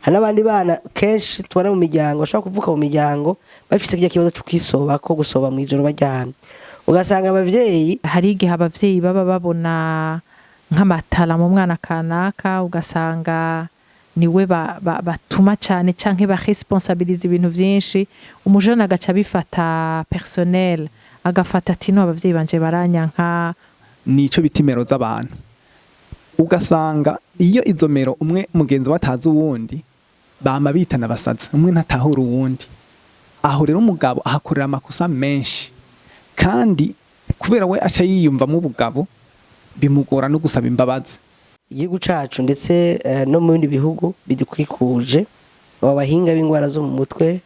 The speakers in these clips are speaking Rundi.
Hari n'abandi bana kenshi tubona mu miryango bashobora kuvuka mu miryango bafise kirya kibazo co kwisoba, ko gusoba mw'ijoro baryamye, ugasanga abavyeyi Hari igihe abavyeyi baba babona nk'amatara mu mwana kanaka, ugasanga niwe batuma cyane canke baresponsabiliza ibintu vyinshi. Umujene agaca abifata personnel, agafata ati: "No abavyeyi banje baranyanka." Nico bita imero z'abantu. Ugasanga iyo izo mero umwe mugenzi we atazi uwundi, bama bitana abasazi, umwe ntatahura uwundi. Aho rero umugabo ahakorera amakosa menshi, kandi kubera we aca yiyumvamo ubugabo, bimugora no gusaba imbabazi. Igihugu cacu ndetse no mu bindi bihugu bidukwikuje, aba bahinga b'indwara zo mu mutwe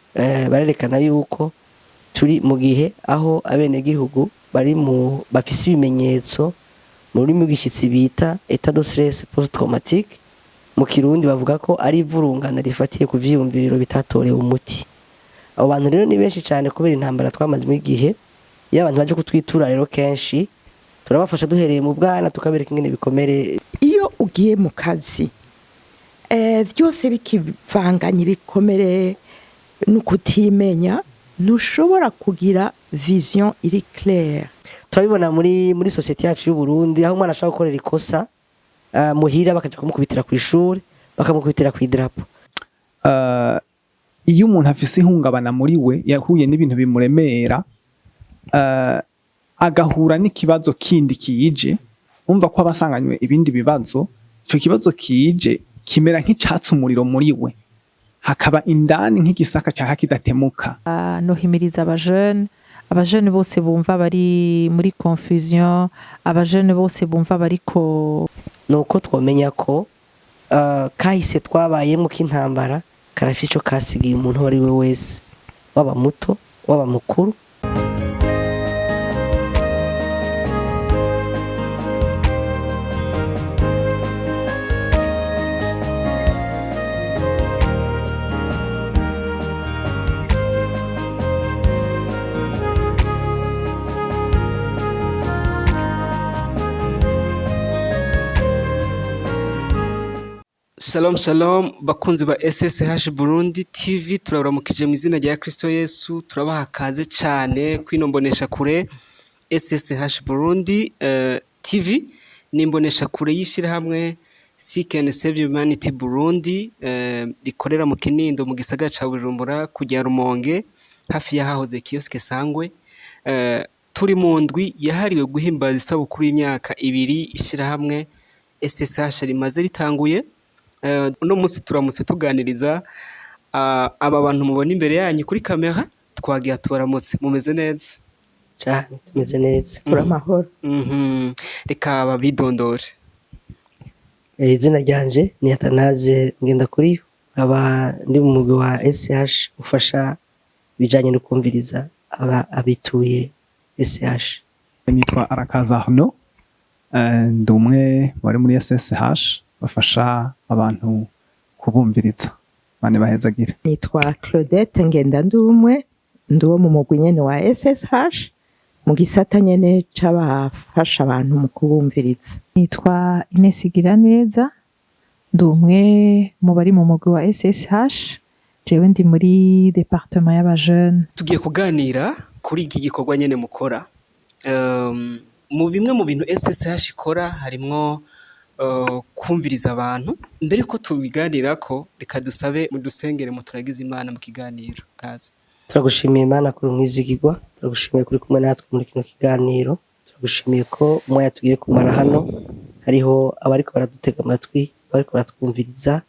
barerekana yuko turi mu gihe aho abenegihugu bari mu bafise ibimenyetso mu rurimi rw'ishyitsi bita état de stress post traumatique. Mu Kirundi bavuga ko ari ivurungana rifatiye ku vyiyumviro bitatorewe umuti. Abo bantu rero ni benshi cyane kubera intambara twamazemo igihe. Iyo abantu baje kutwitura rero, kenshi turabafasha duhereye mu bwana, tukabereka ingene bikomere. Iyo ugiye mu kazi, byose bikivanganye, ibikomere no kutimenya, ntushobora kugira vision iri claire. Turabibona muri société yacu y'u Burundi, aho umwana ashobora gukorera ikosa muhira, bakaja kumukubitira ku ishuri, bakamukubitira ku idarapo. Iyo umuntu afise ihungabana muri we, yahuye n'ibintu bimuremera, agahura n'ikibazo kindi kije, umva ko aba asanganywe ibindi bibazo, ico kibazo kije kimera nk'icatsa umuriro muri we, hakaba indani nk'igisaka caka kidatemuka. Nohimiriza abajene bose bumva bari muri confusion, abajene bose bumva bariko Nuko twomenya ko kahise twabayemo k'intambara karafise ico kasigiye umuntu uwo ari we wese, waba muto, waba mukuru. Shalom shalom, bakunzi ba SSH Burundi TV, turabaramukije mu izina rya Kristo Yesu. Turabaha kaze cyane kwino mbonesha kure SSH Burundi TV. Ni imbonesha kure y'ishirahamwe Seek and Save Humanity Burundi, rikorera mu Kinindo, mu gisagara ca Bujumbura, kujya Rumonge, hafi y'ahahoze kioske Sangwe. Turi mu ndwi yahariwe guhimbaza isabukuru y'imyaka 2 ishirahamwe SSH rimaze ritanguye. Uno munsi turamutse tuganiriza aba bantu mubona imbere yanyu kuri kamera. Twagiye tubaramutse, mumeze neza? Cane, tumeze neza. Turamahoro. Reka babidondore. Izina ryanje ni Atanaze Ngendakuriyo, nkaba ndi mu mugwi wa SH ufasha ibijanye no kumviriza aba abituye SH. Nitwa Arakaza Arnaud, ndi umwe bari muri SSH bafasha abantu kubumviriza. Bane bahezagire. Nitwa Claudette Ngendandumwe, ndi uwo mu mugwi nyene wa SSH, mu gisata nyene c'abafasha abantu mu kubumviriza. Nitwa Ines Igiraneza, ndi umwe mu bari mu mugwi wa SSH. Jewe ndi muri département y'abajene. Tugiye kuganira kuri iki gikorwa nyene mukora. Mu bimwe mu bintu SSH ikora harimwo kumviriza abantu. Mbere ko tubiganirako, reka dusabe mudusengere, muturagize Imana mu kiganiro. Kaze. Turagushimiye Imana kuri umwizigirwa, turagushimiye kuri kumwe natwe muri kino kiganiro, turagushimiye ko umwanya tugiye kumara hano hariho abariko baradutega amatwi, abariko baratwumviriza.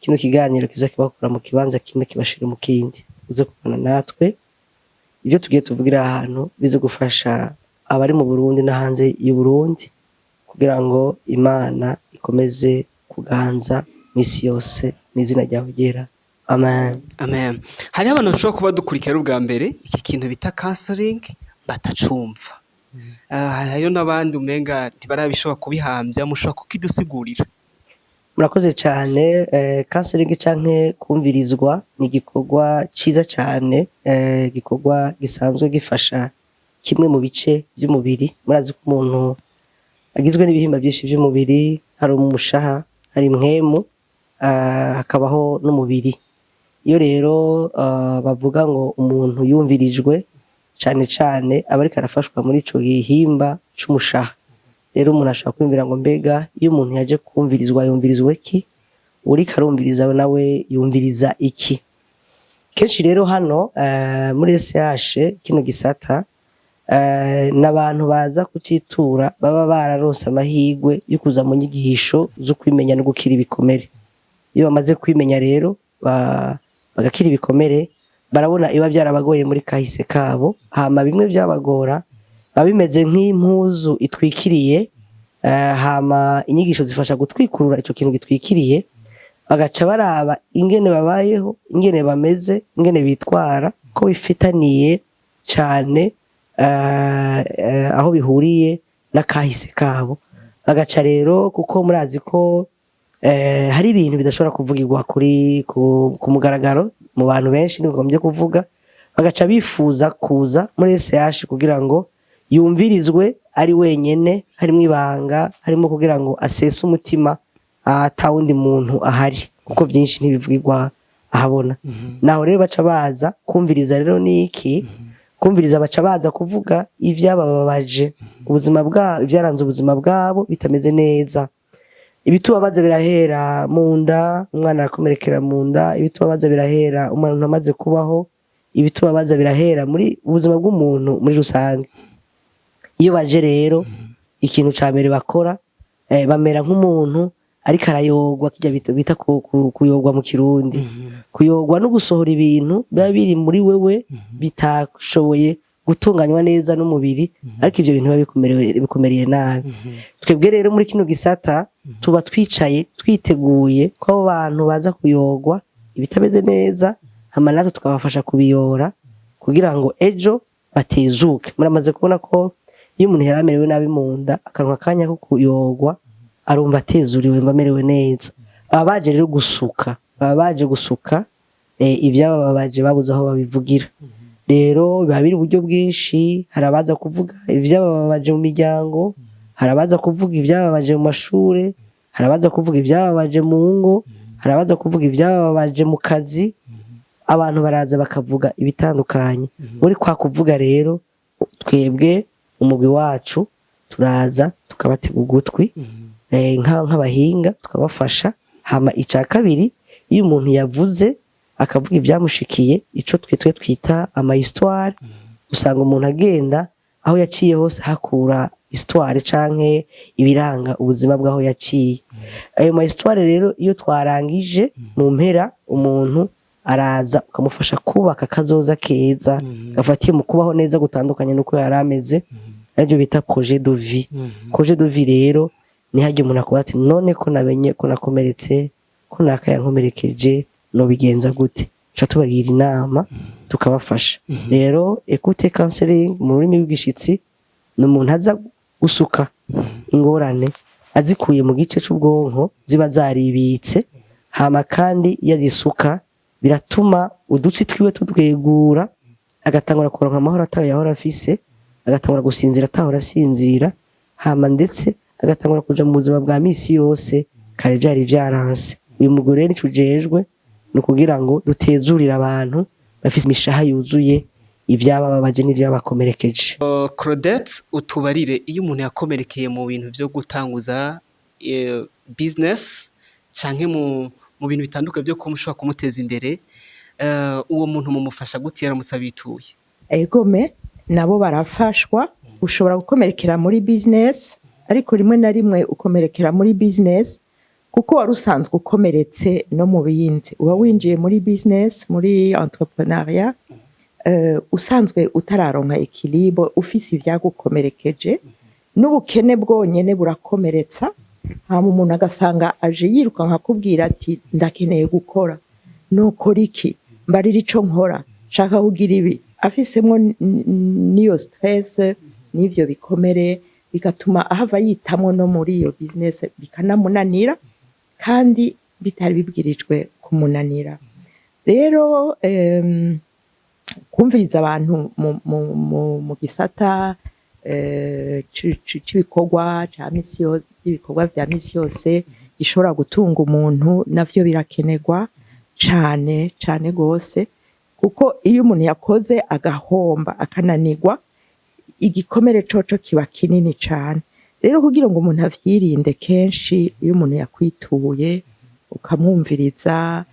Kino kiganiro kiza kibakura mu kibanza kimwe kibashira mu kindi. Uze kubana natwe, ibyo tugiye tuvugira ahantu bize gufasha abari mu Burundi no hanze y'u Burundi, kugira ngo Imana ikomeze kuganza misi yose, mu izina ryawe ryera, amen. Amen. Hariho abantu bashobora kuba dukurikira ubwa mbere, iki kintu bita counseling batacumva. Hariho n'abandi umenga ntibarabishobora kubihambya. Mushobora kukidusigurira? Murakoze cyane. Counseling canke kumvirizwa ni igikorwa ciza cyane, igikorwa gisanzwe gifasha kimwe mu bice by'umubiri. Murazi ko umuntu agizwe n'ibihimba byinshi by'umubiri: hari umushaha, hari impwemu. hakabaho n'umubiri. Iyo rero bavuga ngo umuntu yumvirijwe cane cane, aba ariko arafashwa muri ico gihimba c'umushaha. Rero umuntu ashobora kwiyumvira ngo: mbega iyo umuntu yaje kumvirizwa, yumvirizwa iki? Uriko arumviriza nawe yumviriza iki? Kenshi rero hano muri SH kino gisata, n'abantu baza kucitura baba bararonse amahirwe yo kuza mu nyigisho zo kwimenya no gukira ibikomere. Iyo bamaze kwimenya rero, bagakira ibikomere, barabona iba byarabagoye muri kahise kabo. Hama bimwe byabagora biba bimeze nk'impuzu itwikiriye, hama inyigisho zifasha gutwikurura ico kintu gitwikiriye, bagaca baraba ingene babayeho, ingene bameze, ingene bitwara, ko bifitaniye cane aho bihuriye n'akahise kabo. Bagaca rero, kuko murazi ko hari ibintu bidashobora kuvugirwa ku mugaragaro mu bantu benshi, ntibigombye kuvuga, bagaca bifuza kuza muri SH kugira ngo yumvirizwe ari wenyene, harimo ibanga, harimo kugira ngo asese umutima ata wundi muntu ahari, kuko byinshi ntibivugirwa ahabona. Naho rero baca baza kumviriza. Rero ni iki kumviriza? Baca baza kuvuga ibyabababaje, ubuzima bwabo, ibyaranze ubuzima bwabo bitameze neza. Ibitubabaza birahera mu nda, umwana arakomerekera mu nda. Ibitubabaza birahera umuntu amaze kubaho. Ibitubabaza birahera muri ubuzima bw'umuntu muri rusange. Iyo baje rero, ikintu ca mbere bakora, bamera nk'umuntu ariko arayogwa, kirya bita kuyogwa mu Kirundi. Kuyogwa no gusohora ibintu biba biri muri wewe bitashoboye gutunganywa neza n'umubiri, ariko ivyo bintu biba bikumereye nabi. Twebwe rero muri kino gisata tuba twicaye twiteguye ko abo bantu baza kuyogwa ibitameze neza, hama natwe tukabafasha kubiyora kugira ngo ejo batezuke. Muramaze kubona ko iyo umuntu yari amerewe nabi mu nda, akaronka akanya ko kuyogwa, arumva atezuriwe, mba amerewe neza. Baba baje rero gusuka, baba baje gusuka ibyabababaje babuze aho babivugira. Rero biba biri uburyo bwinshi: hari abaza kuvuga ibyabababaje mu miryango, hari abaza kuvuga ibyababaje mu mashure, hari abaza kuvuga ibyababaje mu ngo, hari abaza kuvuga ibyababaje mu kazi. Abantu baraza bakavuga ibitandukanye. Muri kwa kuvuga rero, twebwe umugwi wacu turaza tukabatega ugutwi nk'abahinga, tukabafasha. Hama icya kabiri, iyo umuntu yavuze, akavuga ibyamushikiye, ico twe twita ama histoire, usanga umuntu agenda aho yaciye hose hakura histoire canke ibiranga ubuzima bw'aho yaciye. Ayo ma histoire rero, iyo twarangije, mu mpera umuntu araza ukamufasha kubaka akazoza keza gafatiye mu kubaho neza gutandukanye n'uko yari ameze, aribyo bita projet de vie. Projet de vie rero ni hajya umuntu akuba ati: none ko namenye ko nakomeretse, ko naka yankomerekeje, nobigenza gute? Tuca tubagira inama, tukabafasha. Rero écoute counseling mu rurimi rw'igishitsi ni umuntu aza gusuka ingorane azikuye mu gice c'ubwonko ziba zaribitse. Hama kandi iyo azisuka, biratuma udutsi twiwe tudwegura, agatangura kuronka amahoro atayo yahora afise, agatangura gusinzira atahora asinzira, hama ndetse agatangura kuja mu buzima bwa misi yose kare vyari vyaranse. Uyu mugore rero, ico ujejwe ni ukugira ngo dutezurire abantu bafise imishaha yuzuye ibyabababaje n'ivyabakomerekeje. Claudette, utubarire, iyo umuntu yakomerekeye mu bintu byo gutanguza business canke mu bintu bitandukanye byo kuba mushobora kumuteza imbere, uwo muntu mumufasha gute yaramutse abituye? Egome, nabo barafashwa. Ushobora gukomerekera muri business, ariko rimwe na rimwe ukomerekera muri business kuko wari usanzwe ukomeretse no mu bindi. Uba winjiye muri business, muri entrepreneuriat, usanzwe utararonka équilibre, ufise ivyagukomerekeje. N'ubukene bwonyene burakomeretsa. Hama umuntu agasanga aje yiruka nkakubwira ati: ndakeneye gukora, nokora iki? Mbarira ico nkora, nshaka kugira ibi. Afisemwo n'iyo stress n'ivyo bikomere, bigatuma ahava yitamwo no muri iyo business, bikanamunanira kandi bitari bibwirijwe kumunanira. Rero kumviriza abantu mu gisata c'ibikorwa ca misi yose, ibikorwa vya misi yose. Gishobora gutunga umuntu, navyo birakenerwa cane cane gose, kuko iyo umuntu yakoze agahomba, akananirwa, igikomere coco kiba kinini cane. Rero kugira ngo umuntu avyirinde, kenshi iyo umuntu yakwituye ukamwumviriza,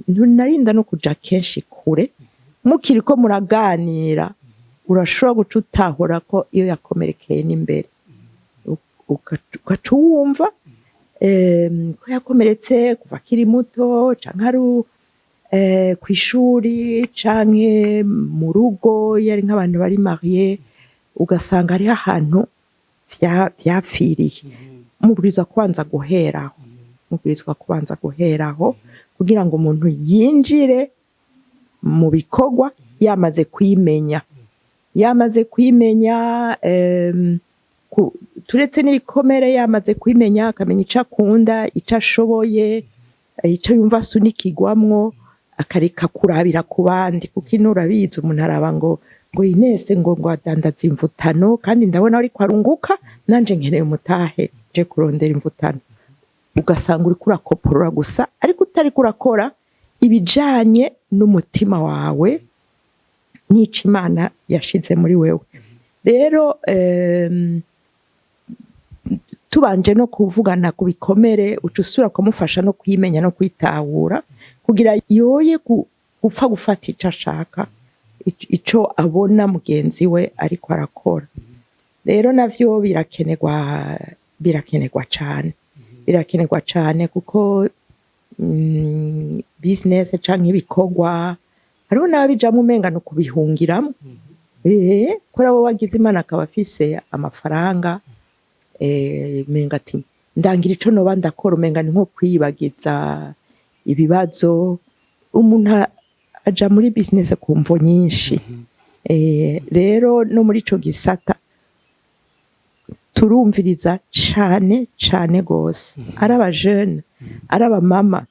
ntunarinda no kuja kenshi kure. Mukiriko muraganira, urashobora guca utahura ko iyo yakomerekeye n'imbere, ugaca wumva ko yakomeretse kuva akiri muto, canke ari kw'ishuri, canke mu rugo, iyo ari nk'abantu bari mariés, ugasanga hariho ahantu vyapfiriye. Mubwirizwa kubanza guheraho, mubwirizwa kubanza guheraho kugira ngo umuntu yinjire mu bikorwa yamaze kwimenya, yamaze kwimenya, turetse n'ibikomere, yamaze kwimenya, akamenya ico akunda, ico ashoboye, ico yumva asunikirwamwo, akareka kurabira ku bandi. Kuko ino urabizi, umuntu araba ngo Inese ngo adandaza imvutano, kandi ndabona ariko arunguka, nanje nkeneye umutahe nje kurondera imvutano. Ugasanga uriko urakoporora gusa, ariko utariko urakora ibijanye n'umutima wawe n'ico Imana yashize muri wewe. Rero tubanje no kuvugana ku bikomere, uca usubira kumufasha no kwimenya no kwitahura, kugira yoye gupfa gufata ico ashaka, ico abona mugenzi we ariko arakora. Rero navyo birakenerwa, birakenerwa cane, birakenerwa cane, kuko business canke ibikorwa, hariho n'ababijamwo umenga ni ukubihungiramwo. Kubera we wagize Imana akaba afise amafaranga, umenga ati ndangira ico noba ndakora, umenga ni nko kwiyibagiza ibibazo. Umuntu aja muri business ku mvo nyinshi. Rero no muri ico gisata turumviriza cane cane gose, ari abajene, ari abamama,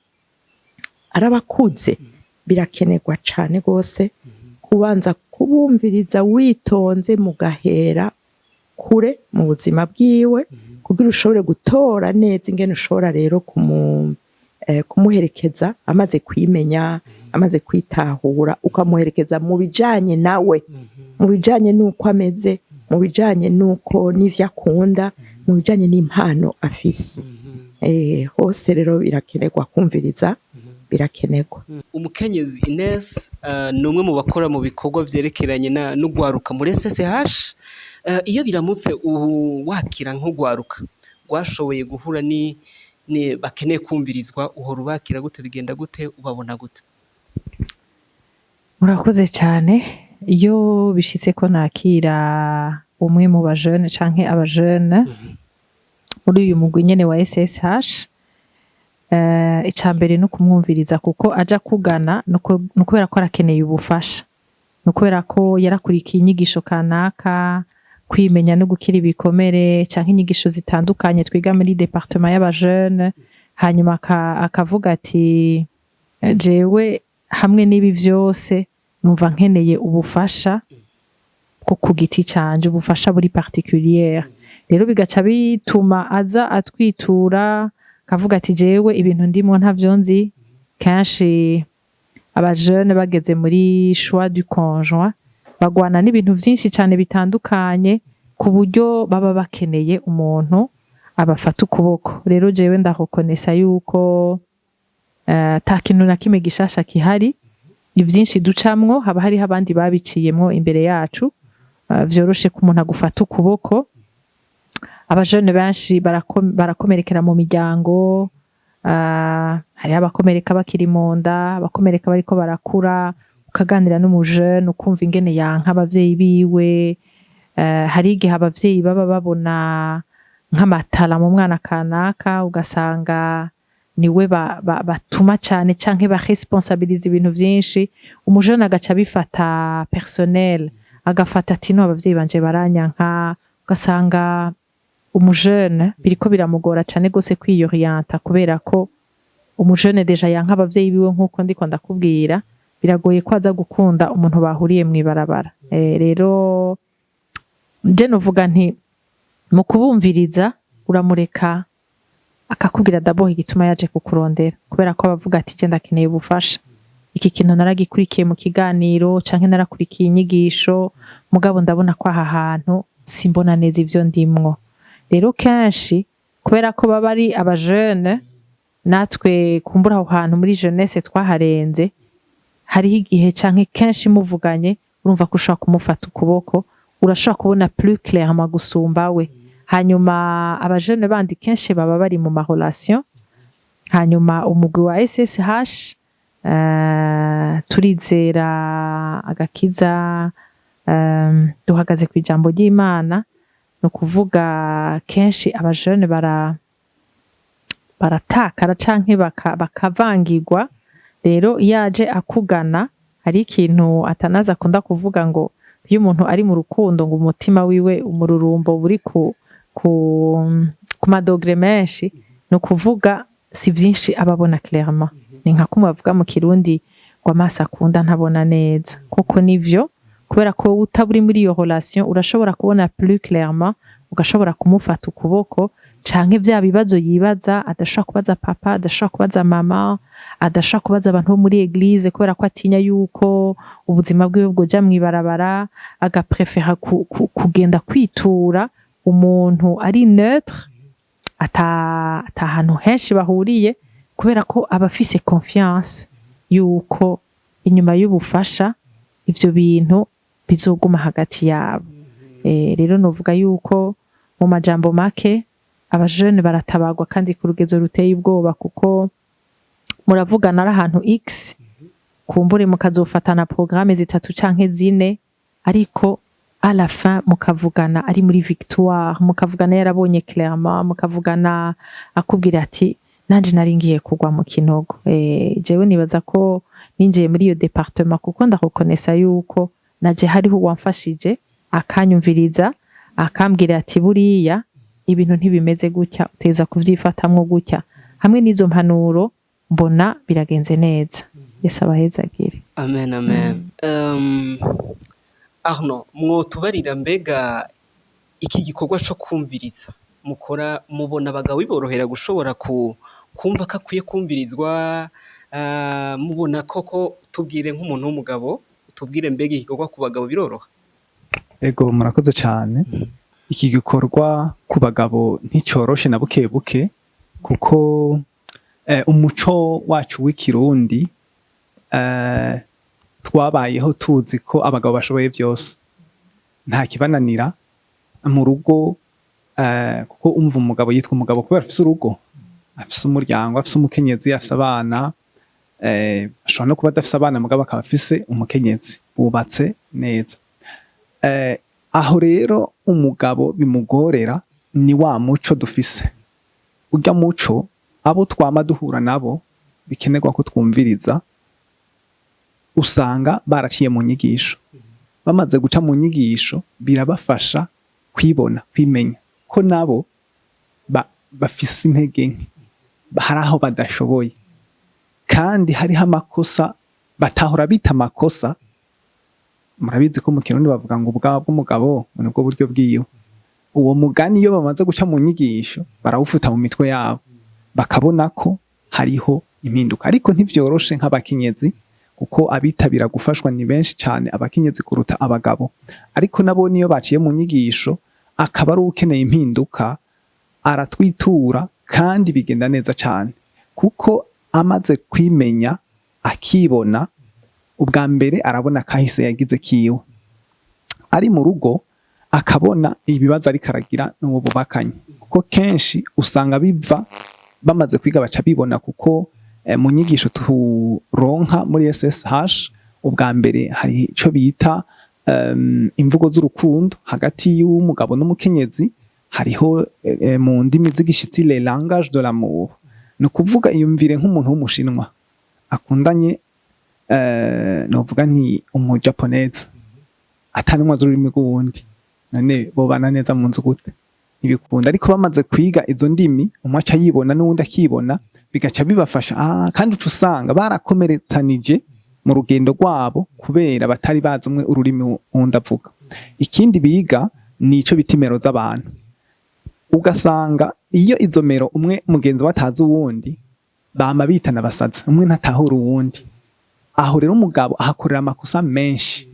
ari abakuze. Birakenerwa cane gose kubanza kubumviriza witonze, mugahera kure mu buzima bwiwe, kugira ushobore gutora neza ingene ushobora rero kumuherekeza amaze kwimenya, amaze kwitahura, ukamuherekeza mu bijanye nawe, mu bijanye n'uko ameze, mu bijanye n'uko n'ivyo akunda, mu bijanye n'impano afise. Hose rero birakenerwa kumviriza, birakenerwa. Umukenyezi Ines ni umwe mu bakora mu bikorwa vyerekeranye n'ugwaruka muri SSH. Iyo biramutse wakira nk'ugwaruka rwashoboye guhura ni bakeneye kumvirizwa, uhora ubakira gute? Bigenda gute? Ubabona gute? Murakoze cyane. Iyo bishitse ko nakira umwe mu bajene canke abajene muri uyu mugwi nyene wa SSH, ica mbere ni ukumwumviriza, kuko aja kugana ni ukubera ko arakeneye ubufasha, ni ukubera ko yarakurikiye inyigisho kanaka, kwimenya no gukira ibikomere, canke inyigisho zitandukanye twiga muri département y'abajene, hanyuma akavuga ati: "Jewe hamwe n'ibi vyose numva nkeneye ubufasha bwo ku giti canje, ubufasha buri particulière." Rero bigaca bituma aza atwitura, akavuga ati: "Jewe ibintu ndimwo ntavyo nzi." Kenshi abajene bageze muri choix du conjoint bagwana n'ibintu vyinshi cane bitandukanye, ku buryo baba bakeneye umuntu abafata ukuboko. Rero jewe ndareconnaissa yuko ata kintu na kimwe gishasha kihari. Ivyinshi ducamwo haba hariho abandi babiciyemwo imbere yacu. Vyoroshe ko umuntu agufata ukuboko. Abajene benshi barakomerekera mu miryango. Hariho abakomereka bakiri mu nda, abakomereka bariko barakura. Ukaganira n'umujene, ukumva ingene yanka abavyeyi biwe. Hari igihe abavyeyi baba babona nk'amatara mu mwana kanaka, ugasanga niwe batuma cane canke baresponsabiliza ibintu vyinshi. Umujene agaca abifata personnel, agafata ati: "No, abavyeyi banje baranyanka." Ugasanga umujene biriko biramugora cane gose kwiyorienta, kubera ko umujene déjà yanka abavyeyi biwe, nkuko ndiko ndakubwira, biragoye ko aza gukunda umuntu bahuriye mw'ibarabara. Rero je novuga nti mu kubumviriza uramureka. Akakubwira d'abord igituma yaje kukurondera, kubera ko abavuga ati: "Je ndakeneye ubufasha, iki kintu naragikurikiye mu kiganiro canke narakurikiye inyigisho, mugabo ndabona ko aha hantu simbona neza ivyo ndimwo." Rero kenshi, kubera ko baba ari abajene, natwe kumbura aho hantu muri jeunesse twaharenze, hariho igihe canke kenshi muvuganye urumva ko ushobora kumufata ukuboko, urashobora kubona plus clairement gusumba we. Hanyuma abajene bandi kenshi baba bari mu ma relation. Hanyuma umugwi wa SSH, turizera agakiza, duhagaze ku ijambo ry'Imana. Ni ukuvuga kenshi abajene baratakara canke bakavangirwa. Rero iyo aje akugana, hari ikintu Atanazi akunda kuvuga ngo iyo umuntu ari mu rukundo, ngo umutima wiwe umururumbo buri ku ma degrés menshi. Ni ukuvuga si vyinshi aba abona clairement. Ni nka kumwe bavuga mu Kirundi ngo amaso akunda ntabona neza. Koko nivyo, kubera ko wowe utaba uri muri iyo relation, urashobora kubona plus clairement, ugashobora kumufata ukuboko, canke vya bibazo yibaza adashobora kubaza papa, adashobora kubaza mama, adashobora kubaza abantu bo muri église, kubera ko atinya yuko ubuzima bwiwe bwoja mw'ibarabara, agaprefera kugenda kwitura umuntu ari neutre, ata hantu henshi bahuriye, kubera ko aba afise confiance yuko inyuma y'ubufasha ivyo bintu bizoguma hagati yabo. Rero novuga yuko mu majambo make abajene baratabagwa kandi ku rugezo ruteye ubwoba, kuko muravugana ari ahantu x, kumbure mukazofatana programme zitatu canke zine, ariko à la fin mukavugana ari muri victoire, mukavugana yarabonye clairement, mukavugana akubwira ati: "Nanje nari ngiye kugwa mu kinogo." Jewe nibaza ko ninjiye muri iyo département kuko ndarekonesa yuko naje hariho uwamfashije, akanyumviriza, akambwira ati: "Buriya ibintu ntibimeze gutya, uteza kuvyifatamwo gutya." Hamwe n'izo mpanuro mbona biragenze neza. Yesu abahezagire. Amen, amen. Arno, mwotubarira mbega iki gikorwa co kumviriza mukora, mubona abagabo biborohera gushobora kumva ko akwiye kumvirizwa? Mubona koko, tubwire nk'umuntu w'umugabo, tubwire mbega igikorwa ku bagabo biroroha? Ego, murakoze cyane. Iki gikorwa ku bagabo nticyoroshe na buke buke, kuko umuco wacu w'Ikirundi, twabayeho tuzi ko abagabo bashoboye byose, nta kibananira mu rugo, kuko umva umugabo yitwa umugabo kubera afise urugo, afise umuryango, afise umukenyezi, afise abana. Ashobora no kuba adafise abana, mugabo akaba afise umukenyezi bubatse neza. Aho rero umugabo bimugorera ni wa muco dufise, urya muco abo twama duhura nabo bikenerwa ko twumviriza, usanga baraciye mu nyigisho. Bamaze guca mu nyigisho birabafasha kwibona, kwimenya ko nabo bafise intege nke, hari aho badashoboye, kandi hariho amakosa batahora bita amakosa. Murabizi ko mu Kirundi bavuga ngo ubwabo bw'umugabo nibwo buryo bwiwe. Uwo mugani iyo bamaze guca mu nyigisho barawufuta mu mitwe yabo, bakabona ko hariho impinduka. Ariko ntivyoroshe nk'abakenyezi, kuko abitabira gufashwa ni benshi cyane abakenyezi kuruta abagabo. Ariko nabo niyo baciye mu nyigisho, akaba ari ukeneye impinduka, aratwitura kandi bigenda neza cyane, kuko amaze kwimenya akibona, ubwa mbere arabona kahise yagize kiwe ari mu rugo, akabona ibibazo ariko aragira n'uwo bubakanye, kuko kenshi usanga biva bamaze kwiga baca bibona, kuko mu nyigisho turonka muri SSH, ubwa mbere hari ico bita imvugo z'urukundo hagati y'umugabo n'umukenyezi. Hariho mu ndimi z'igishitsi les langages de l'amour. Ni ukuvuga, iyumvire nk'umuntu w'Umushinwa akundanye, novuga nti Umujaponese atanumwe azi ururimi rw'uwundi, none bobana neza mu nzu gute? Ntibikunda. Ariko bamaze kwiga izo ndimi, umwe aca yibona n'uwundi akibona, bigaca bibafasha. Kandi uca usanga barakomeretsanije mu rugendo rwabo kubera batari bazi umwe ururimi uwundi avuga. Ikindi biga ni ico bita imero z'abantu. Ugasanga Iyo izo mero umwe mugenzi we atazi uwundi, bama bitana abasazi, umwe ntatahura uwundi. Aho rero umugabo ahakorera amakosa menshi,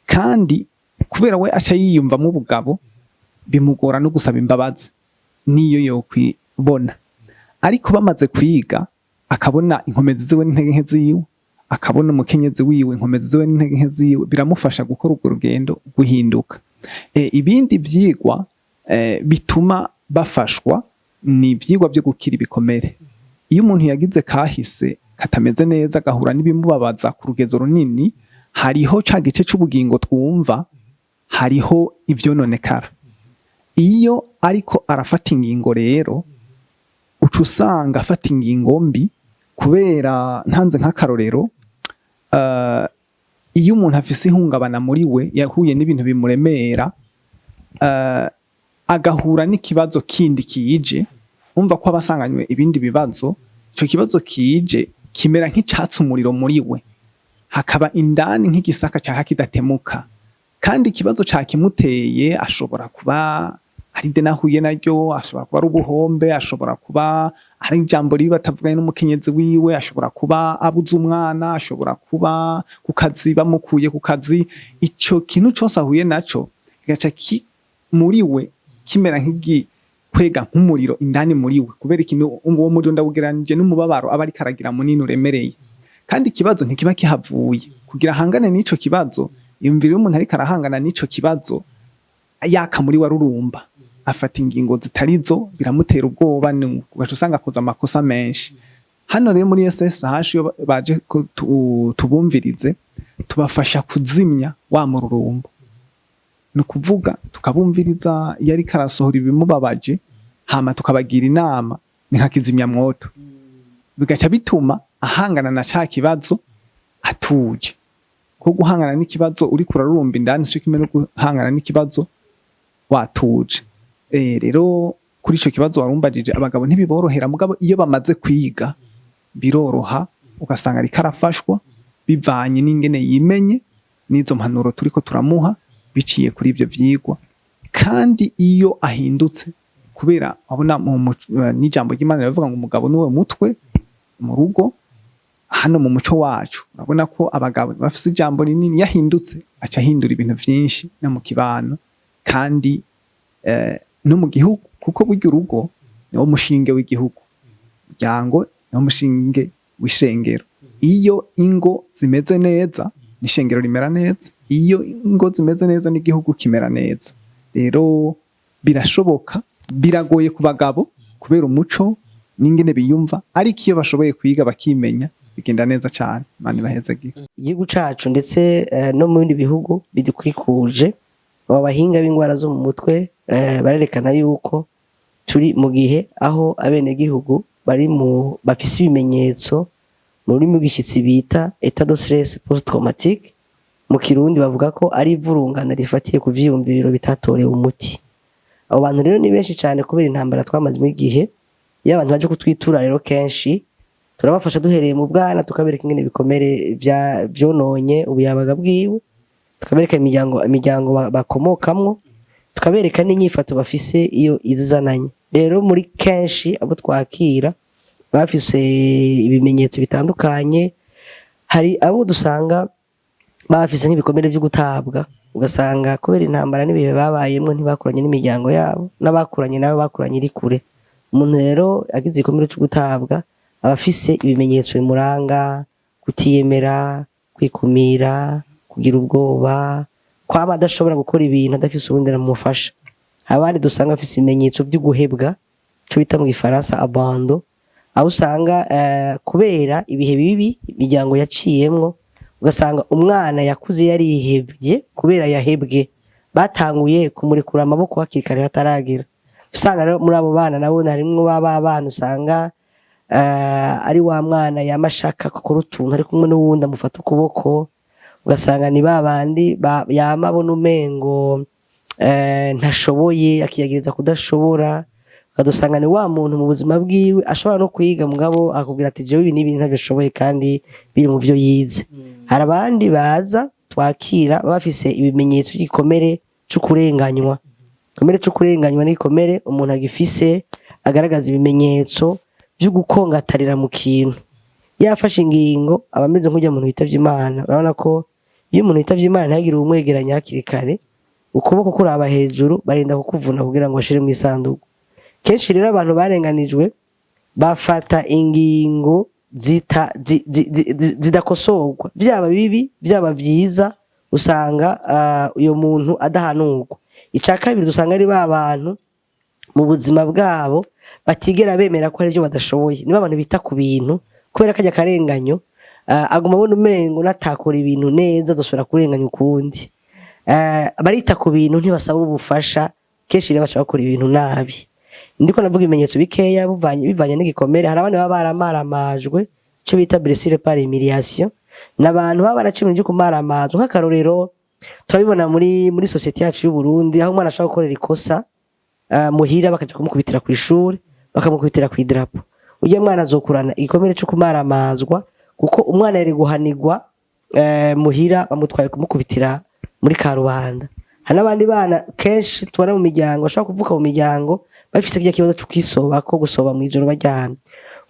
kandi kubera we aca yiyumvamo ubugabo, bimugora no gusaba imbabazi niyo yokwibona. Ariko bamaze kwiga, akabona inkomezi ziwe n'intege nke ziwe, akabona umukenyezi wiwe inkomezi ziwe n'intege nke ziwe, biramufasha gukora urwo rugendo guhinduka. Ibindi vyigwa bituma bafashwa ni ivyigwa vyo gukira ibikomere. Iyo umuntu yagize kahise katameze neza, agahura n'ibimubabaza ku rugezo runini, hariho ca gice c'ubugingo twumva, hariho ivyononekara. Iyo ariko arafata ingingo rero, uca usanga afata ingingo mbi. Kubera ntanze nk'akarorero, iyo umuntu afise ihungabana muri we, yahuye n'ibintu bimuremera, agahura n'ikibazo kindi kije, umva ko aba asanganywe ibindi bibazo, ico kibazo kije kimera nk'icatsi umuriro muri we, hakaba indani nk'igisaka caka kidatemuka. Kandi ikibazo cakimuteye ashobora kuba ari ideni ahuye naryo, ashobora kuba ari ubuhombe, ashobora kuba ari ijambo ribi batavuganye n'umukenyezi wiwe, ashobora kuba abuze umwana, ashobora kuba ku kazi bamukuye ku kazi. Ico kintu cose ahuye naco kigaca muri we kimera nk'igikwega nk'umuriro indani muri we. Kubera ikintu, uwo muriro ndawugereranije n'umubabaro aba ariko aragira munini uremereye, kandi ikibazo ntikiba kihavuye. Kugira ahangane n'ico kibazo, yumvira iyo umuntu ariko arahangana n'ico kibazo yaka muri we arurumba, afata ingingo zitarizo, biramutera ubwoba, ugaca usanga akoze amakosa menshi. Hano rero muri SSH, iyo baje ko tubumvirize, tubafasha kuzimya wa mururumbo. Ni ukuvuga tukabumviriza iyo ariko arasohora ibimubabaje, hama tukabagira inama, ni nka kizimyamwoto, bigaca bituma ahangana na ca kibazo atuje. Ko guhangana n'ikibazo uriko urarurumba indani sico kimwe no guhangana n'ikibazo watuje. Rero kuri ico kibazo warumbajije, abagabo ntibiborohera, mugabo iyo bamaze kwiga biroroha, ugasanga ariko arafashwa bivanye n'ingene yimenye n'izo mpanuro turiko turamuha biciye kuri ivyo vyigwa. Kandi iyo ahindutse, kubera abona n'ijambo ry'Imana riravuga ngo umugabo niwe mutwe mu rugo, hano mu muco wacu urabona ko abagabo bafise ijambo rinini. Yahindutse aca ahindura ibintu vyinshi no mu kibano kandi no mu gihugu, kuko burya urugo niwo mushinge w'igihugu, umuryango niwo mushinge w'ishengero. Iyo ingo zimeze neza, n'ishengero rimera neza. Iyo ingo zimeze neza, n'igihugu kimera neza. Rero birashoboka, biragoye ku bagabo kubera umuco n'ingene biyumva, ariko iyo bashoboye kwiga bakimenya, bigenda neza cane. Imana ibahezagire. Igihugu cacu ndetse no mu bindi bihugu bidukwikuje, aba bahinga b'indwara zo mu mutwe barerekana yuko turi mu gihe aho abenegihugu bari mu bafise ibimenyetso mu rurimi rw'igishitsi bita état de stress post traumatique. Mu Kirundi bavuga ko ari ivurungana rifatiye ku vyiyumviro bitatorewe umuti. Abo bantu rero ni benshi cyane kubera intambara twamazemo igihe. Iyo abantu baje kutwitura rero, kenshi turabafasha duhereye mu bwana, tukabereka ingene ibikomere vyononye ubuyabaga bwiwe, tukabereka imiryango bakomokamwo, tukabereka n'inyifato bafise iyo izananye. Rero muri kenshi abo twakira bafise ibimenyetso bitandukanye. Hari abo dusanga bafise nk'ibikomere vyo gutabwa, ugasanga kubera intambara n'ibihe babayemwo ntibakuranye n'imiryango yabo, n'abakuranye nabo bakuranye iri kure. Umuntu rero agize igikomere co gutabwa aba afise ibimenyetso bimuranga: kutiyemera, kwikumira, kugira ubwoba, kwama adashobora gukora ibintu adafise uwundi aramufasha. Abandi dusanga bafise ibimenyetso vyo guhebwa, ico bita mu Gifaransa abandon, aho usanga kubera ibihe bibi imiryango yaciyemwo, ugasanga umwana yakuze yarihevye kubera yahebwe, batanguye kumurekura amaboko hakiri kare bataragira. Usanga rero muri abo bana nabo harimwo ba bana usanga ari wa mwana yama ashaka gukora utuntu ari kumwe n'uwundi amufata ukuboko, ugasanga ni ba bandi yama abona umengo ntashoboye, akiyagiriza kudashobora. Ukadusanga ni wa muntu mu buzima bwiwe ashobora no kwiga, mugabo akubwira ati: "Jewe ibi n'ibi ntabyo nshoboye", kandi biri mu vyo yize. Hari abandi baza twakira bafise ibimenyetso by'igikomere co kurenganywa. Igikomere co kurenganywa ni igikomere umuntu agifise. agaragaza ibimenyetso byo gukongatarira mu kintu. Yafashe ingingo, aba ameze nk'ujya muntu witavye Imana. Urabona ko iyo umuntu yitavye Imana ntagire uwumwegeranya hakiri kare, ukuboko kuraba hejuru, barinda kukuvuna kugira ngo bashire mu isanduku. Kenshi rero abantu barenganijwe bafata ingingo zidakosorwa, vyaba bibi vyaba vyiza, usanga uyo muntu adahanurwa. Ica kabiri, dusanga ari ba bantu mu buzima bwabo batigera bemera ko hari ibyo badashoboye. Niba abantu bita ku bintu kubera kajya karenganyo, aguma abona umengo natakora ibintu neza dusubira kurenganya ukundi. Barita ku bintu, ntibasaba ubufasha. Kenshi rero baca bakora ibintu nabi. Ndiko navuga ibimenyetso bikeya bivanye n'igikomere. Hari abandi baba baramaramajwe, ico bita blessure par humiliation, n'abantu baba baraciye mu byo kumaramazwa. Nk'akarorero, turabibona muri société yacu y'u Burundi, aho umwana ashobora gukorera ikosa muhira, bakaja kumukubitira ku ishuri, bakamukubitira ku idarapo. Ujya mwana azokurana igikomere cyo kumaramazwa, kuko umwana yari guhanirwa muhira, bamutwaye kumukubitira muri karubanda. Hari n'abandi bana kenshi tubona mu miryango bashobora kuvuka mu miryango bafise kirya kibazo cyo kwisoba, ko gusoba mw'ijoro baryamye,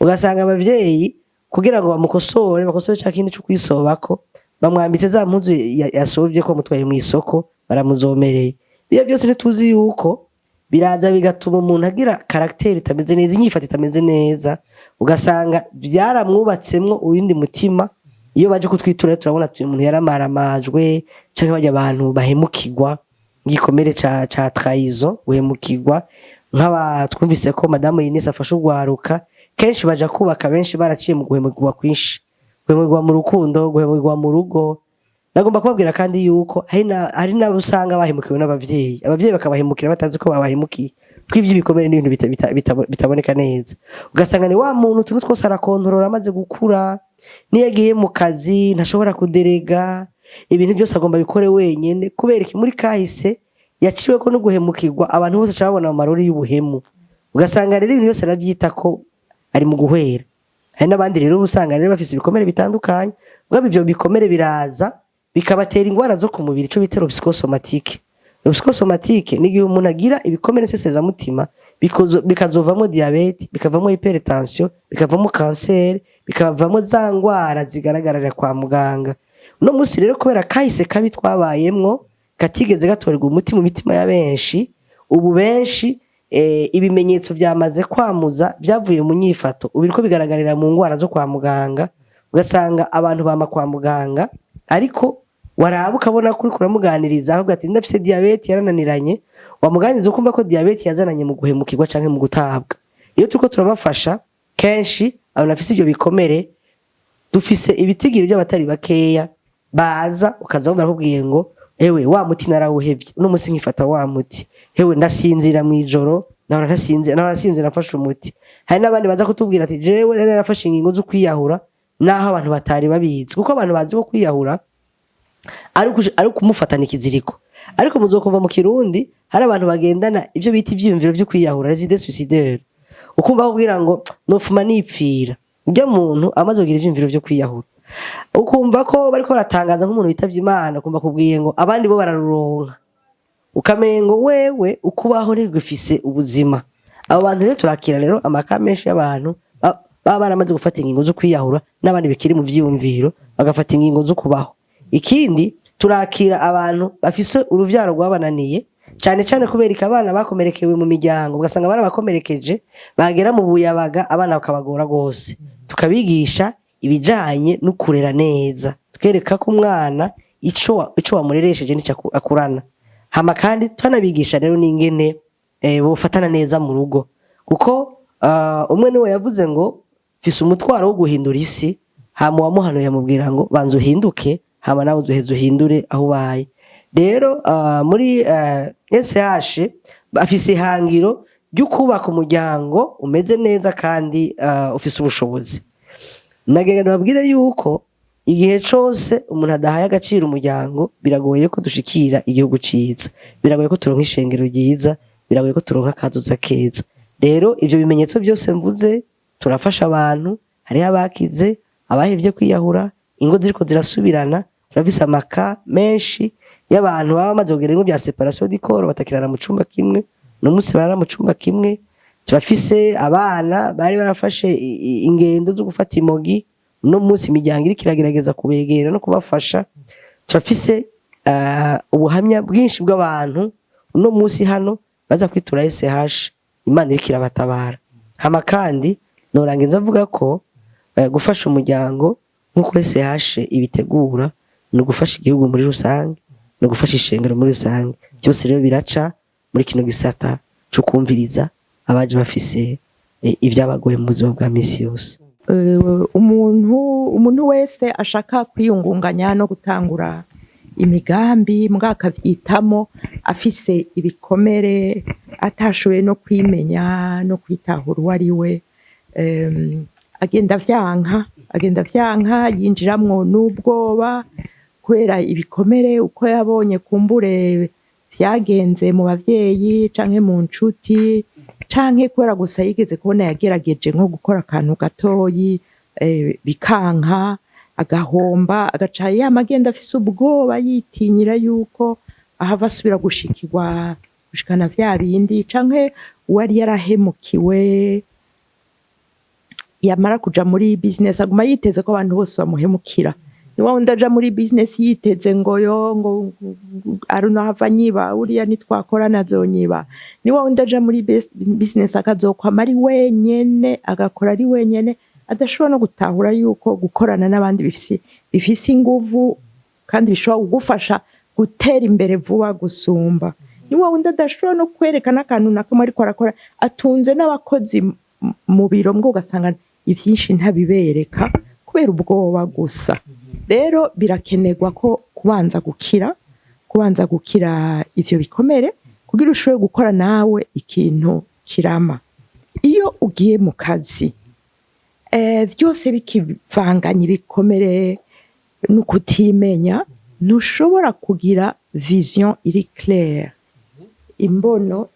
ugasanga abavyeyi kugira ngo bamukosore, bakosore ca kindi cyo kwisobako, bamwambitse za mpuzu yasobye ko bamutwaye mw'isoko, baramuzomereye. Ibyo byose ntituzi yuko biraza bigatuma umuntu agira caractère itameze neza, inyifato itameze neza, ugasanga byaramwubatsemwo uwindi mutima. Iyo baje kutwitura turabona ati umuntu yaramaramajwe, canke bajya abantu bahemukirwa, igikomere ca trahison, guhemukirwa. Nk'aba twumvise ko madamu Ines afashe urwaruka, kenshi baja kubaka benshi baraciye mu guhemukirwa kwinshi, guhemukirwa mu rukundo, guhemukirwa mu rugo. Nagomba kubabwira kandi yuko hari n'abo usanga bahemukiwe n'abavyeyi, abavyeyi bakabahemukira batazi ko babahemukiye, kuko ivy'ibikomere n'ibintu bitaboneka neza. Ugasanga ni wa muntu utuntu twose arakontorora, amaze gukura niyo agiye mu kazi ntashobora kuderega ibintu byose, agomba bikore wenyene. Kubera iki? Muri kahise yaciweko no guhemukirwa, abantu bose aca babona mu marori y'ubuhemu, ugasanga rero ibintu byose aravyita ko ari mu guhera. Hari n'abandi rero uba usanga rero bafise ibikomere bitandukanye, mugabo ivyo bikomere biraza bikabatera ingwara zo ku mubiri, ico bita psychosomatique. Psychosomatique ni igihe umuntu agira ibikomere nsesezamutima, bikazovamwo diabète, bikavamwo hypertension, bikavamwo kanseri, bikavamwo za ngwara zigaragarira kwa muganga. Uno munsi rero, kubera kahise kabi twabayemwo katigeze gatorerwa umuti mu mitima ya benshi, ubu benshi ibimenyetso vyamaze kwamuza vyavuye mu nyifato, ubu biriko bigaragarira mu ngwara zo kwa muganga. Ugasanga abantu bama kwa muganga, ariko waraba ukabona ko uriko uramuganiriza ahubwo ati ndafise diabète yarananiranye, wamuganiriza ukumva ko diabète yazananye mu guhemukirwa canke mu gutabwa. Iyo turiko turabafasha, kenshi abantu bafise ivyo bikomere, dufise ibitigiri by'abatari bakeya baza, ukaza wumva barakubwiye ngo ewe wa muti narawuhevye, uno musi nkifata wa muti, hewe ndasinzira mw'ijoro, nahora ntasinzira, nahora nsinzira nafashe umuti. Hari n'abandi baza kutubwira ati jewe nari narafashe ingingo zo kwiyahura, naho abantu batari babizi, kuko abantu bazi ko kwiyahura ari ukumufatana ikiziriko. Ariko muzokumva mu Kirundi hari abantu bagendana ivyo bita ivyiyumviro vyo kwiyahura, les idées suicidaires, ukumva bakubwira ngo nofuma nipfira. Urya muntu amaze kugira ivyiyumviro vyo kwiyahura, ukumva ko bariko baratangaza nk'umuntu witavye Imana, ukumva akubwiye ngo abandi bo bararuronka, ukamengo wewe ukubaho ntigufise ubuzima. Abo bantu rero turakira rero amaka menshi y'abantu baba baramaze gufata ingingo zo kwiyahura, n'abandi bikiri mu vyiyumviro bagafata ingingo zo kubaho. Ikindi, turakira abantu bafise uruvyaro rwabananiye cyane cyane, kubera ko abana bakomerekewe mu miryango, ugasanga barabakomerekeje, bagera mu buyabaga abana bakabagora rwose. Tukabigisha ibijanye no kurera neza, tukereka ko umwana ico wamureresheje nico akurana. Hama kandi twanabigisha rero n'ingene bofatana neza mu rugo, kuko umwe niwe yavuze ngo mfise umutwaro wo guhindura isi, hama uwamuhanuye yamubwira ngo banza uhinduke, hama nawe uzoheza uhindure aho ubaye. Rero muri SH bafise ihangiro ryo kubaka umuryango umeze neza kandi ufise ubushobozi. Nagenda babwire yuko igihe cose umuntu adahaye agaciro umuryango, biragoye ko dushikira igihugu ciza, biragoye ko turonka ishengero ryiza, biragoye ko turonka akazoza keza. Rero ivyo bimenyetso byose mvuze, turafasha abantu. Hariho abakize, abahevye kwiyahura, ingo ziriko zirasubirana. Turafise amaka menshi y'abantu baba bamaze kugira ibintu bya séparation du corps, batakirara mu cumba kimwe, no munsi barara mu cumba kimwe. Turafise abana bari barafashe ingendo zo gufata imogi, uno munsi imiryango iriko iragerageza kubegera no kubafasha. Turafise ubuhamya bwinshi bw'abantu uno munsi hano baza kwitura SH, Imana iriko irabatabara. Hama kandi norangiza avuga ko gufasha umuryango nk'uko SH ibitegura ni ugufasha igihugu muri rusange, ni ugufasha ishengero muri rusange. Byose rero biraca muri kino gisata cyo kumviriza abaje bafise ibyabagoye mu buzima bwa misi yose. Umuntu wese ashaka kwiyungunganya no gutangura imigambi mbwa akavyitamo afise ibikomere, atashoboye no kwimenya no kwitahura uwo ari we, agenda vyanka, yinjiramwo n'ubwoba kubera ibikomere uko yabonye kumbure vyagenze mu bavyeyi canke mu nshuti, canke kubera gusa yigeze kubona yagerageje nko gukora akantu gatoyi, bikanka, agahomba, agaca yama agenda afise ubwoba, yitinyira yuko ahava asubira gushikirwa gushikana vya bindi, canke uwari yarahemukiwe yamara kuja muri business aguma yiteze ko abantu bose bamuhemukira. Ni wa wundi aja muri business yiteze ngo yo ngo aruno hava nyiba, uriya nitwakorana azonyiba. Ni wa wundi aja muri business akazokwama ari wenyene, agakora ari wenyene, adashobora no gutahura yuko gukorana n'abandi bifise inguvu kandi bishobora kugufasha gutera imbere vuba gusumba. Ni wa wundi adashobora no kwerekana akantu na kamwe ariko arakora, atunze n'abakozi mu biro, mbwo ugasanga ivyinshi ntabibereka kubera ubwoba gusa. Rero birakenerwa ko kubanza gukira ivyo bikomere kugira ushobore gukora nawe ikintu kirama. Iyo ugiye mu kazi vyose bikivanganye ibikomere no kutimenya, ntushobora kugira vision iri claire, imbono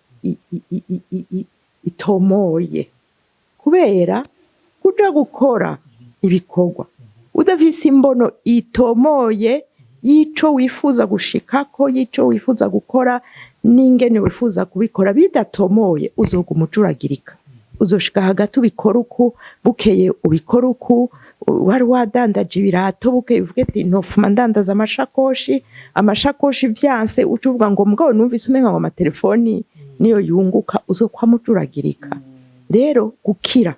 itomoye, kubera kuja gukora ibikorwa udafise imbono itomoye y'ico wifuza gushikako, y'ico wifuza gukora n'ingene wifuza kubikora bidatomoye, uzoguma ucuragirika. Uzoshika hagati ubikora uku, bukeye ubikora uku. Wari wadandaje ibirato, bukeye uvuge ati ntofuma ndandaza amashakoshi. Amashakoshi vyanse, uca uvuga ngo mugabo numvise umenga ngo amatelefoni niyo yunguka. Uzokwama ucuragirika. Rero gukira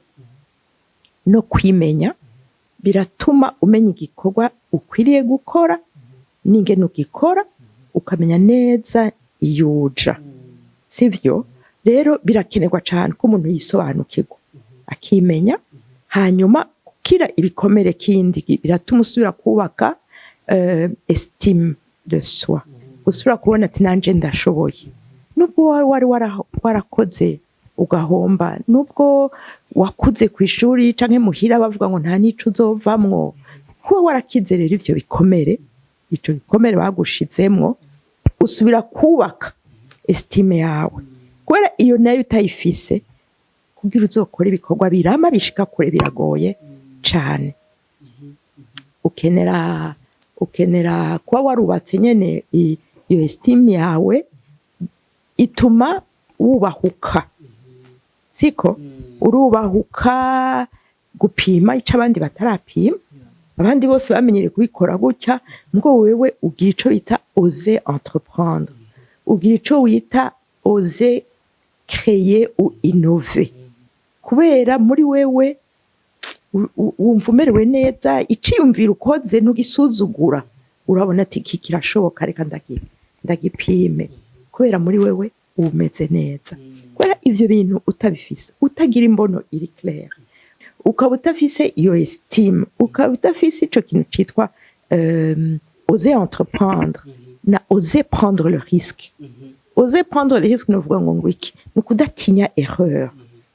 no kwimenya biratuma umenya igikorwa ukwiriye gukora n'ingene ugikora, ukamenya neza iyo uja, sivyo? Rero birakenerwa cane ko umuntu yisobanukirwa, akimenya. Hanyuma gukira ibikomere kindi biratuma usubira kubaka estime de soi, usubira kubona ati nanje ndashoboye, nubwo wari warakoze ugahomba, nubwo wakuze ku ishuri canke muhira bavuga ngo nta n'ico uzovamwo. Kuba warakize rero ivyo bikomere, ico gikomere bagushizemwo, usubira kubaka estime yawe, kubera iyo nayo utayifise, kugira uzokora ibikorwa birama bishika kure biragoye cane. Ukenera kuba warubatse nyene iyo estime yawe, ituma wubahuka, siko? Urubahuka gupima ico abandi batarapima. Abandi bose bamenyereye kubikora gutya, ngo wewe ugira ico bita oser entreprendre, ugira ico wita oser créer ou innover, kubera muri wewe wumva umerewe neza. Iciyumviro ukoze ntugisuzugura, urabona ati iki kirashoboka, reka ndagipime, kubera muri wewe uba umeze neza. Kubera ivyo bintu utabifise, utagira imbono iri claire, ukaba utafise iyo estime, ukaba utafise ico kintu citwa oser entreprendre na oser prendre le risque. Oser prendre le risque novuga ngo iki ni ukudatinya erreur.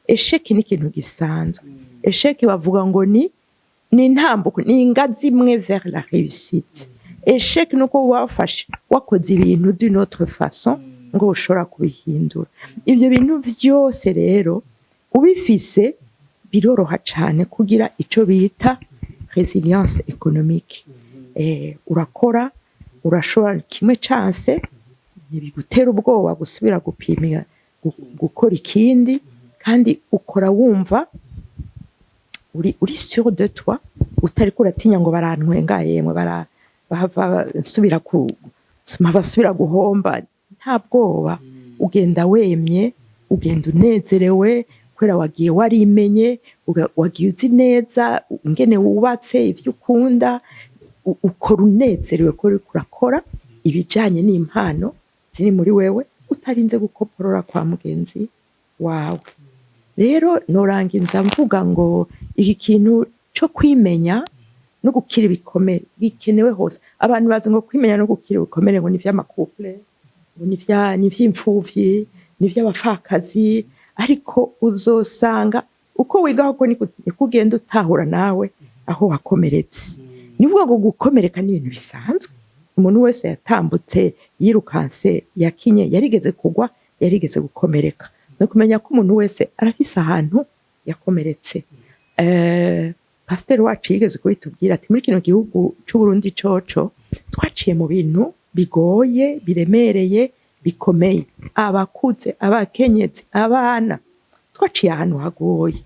Échec ni ikintu gisanzwe. Échec bavuga ngo ni intambuko, ni ingazi imwe vers la réussite. Échec ni uko wafashe wakoze ibintu d'une autre façon ngo ushobora kubihindura. Ibyo bintu vyose rero ubifise, biroroha cane kugira ico bita résilience économique. Urakora, urashobora kimwe canse, ntibigutera ubwoba gusubira gupima, gukora ikindi. Kandi ukora wumva uri sûr de toi, utariko uratinya ngo barantwenga, yemwe bara bahava nsubira ku basubira guhomba. Nta bwoba, ugenda wemye, ugenda unezerewe, kubera wagiye warimenye, wagiye uzi neza ingene wubatse, ivyo ukunda. Ukora unezerewe ko uriko urakora ibijanye n'impano ziri muri wewe, utarinze gukoporora kwa mugenzi wawe. Rero norangiza mvuga ngo iki kintu co kwimenya no gukira ibikomere gikenewe hose. Abantu bazi ngo kwimenya no gukira ibikomere ngo ni ivy'ama couples, ngo ni ivy'imfuvyi, ni ivy'abapfakazi, ariko uzosanga uko wigaho ko niko ugenda utahura nawe aho wakomeretse. Ni ukuvuga ngo gukomereka ni ibintu bisanzwe. Umuntu wese yatambutse, yirukanse, yakinye, yarigeze kugwa, yarigeze gukomereka. Ni ukumenya ko umuntu wese arafise ahantu yakomeretse. Pasiteri wacu yigeze kubitubwira ati muri kino gihugu c'Uburundi coco twaciye mu bintu bigoye, biremereye, bikomeye, abakuze, abakenyezi, abana, twaciye ahantu hagoye.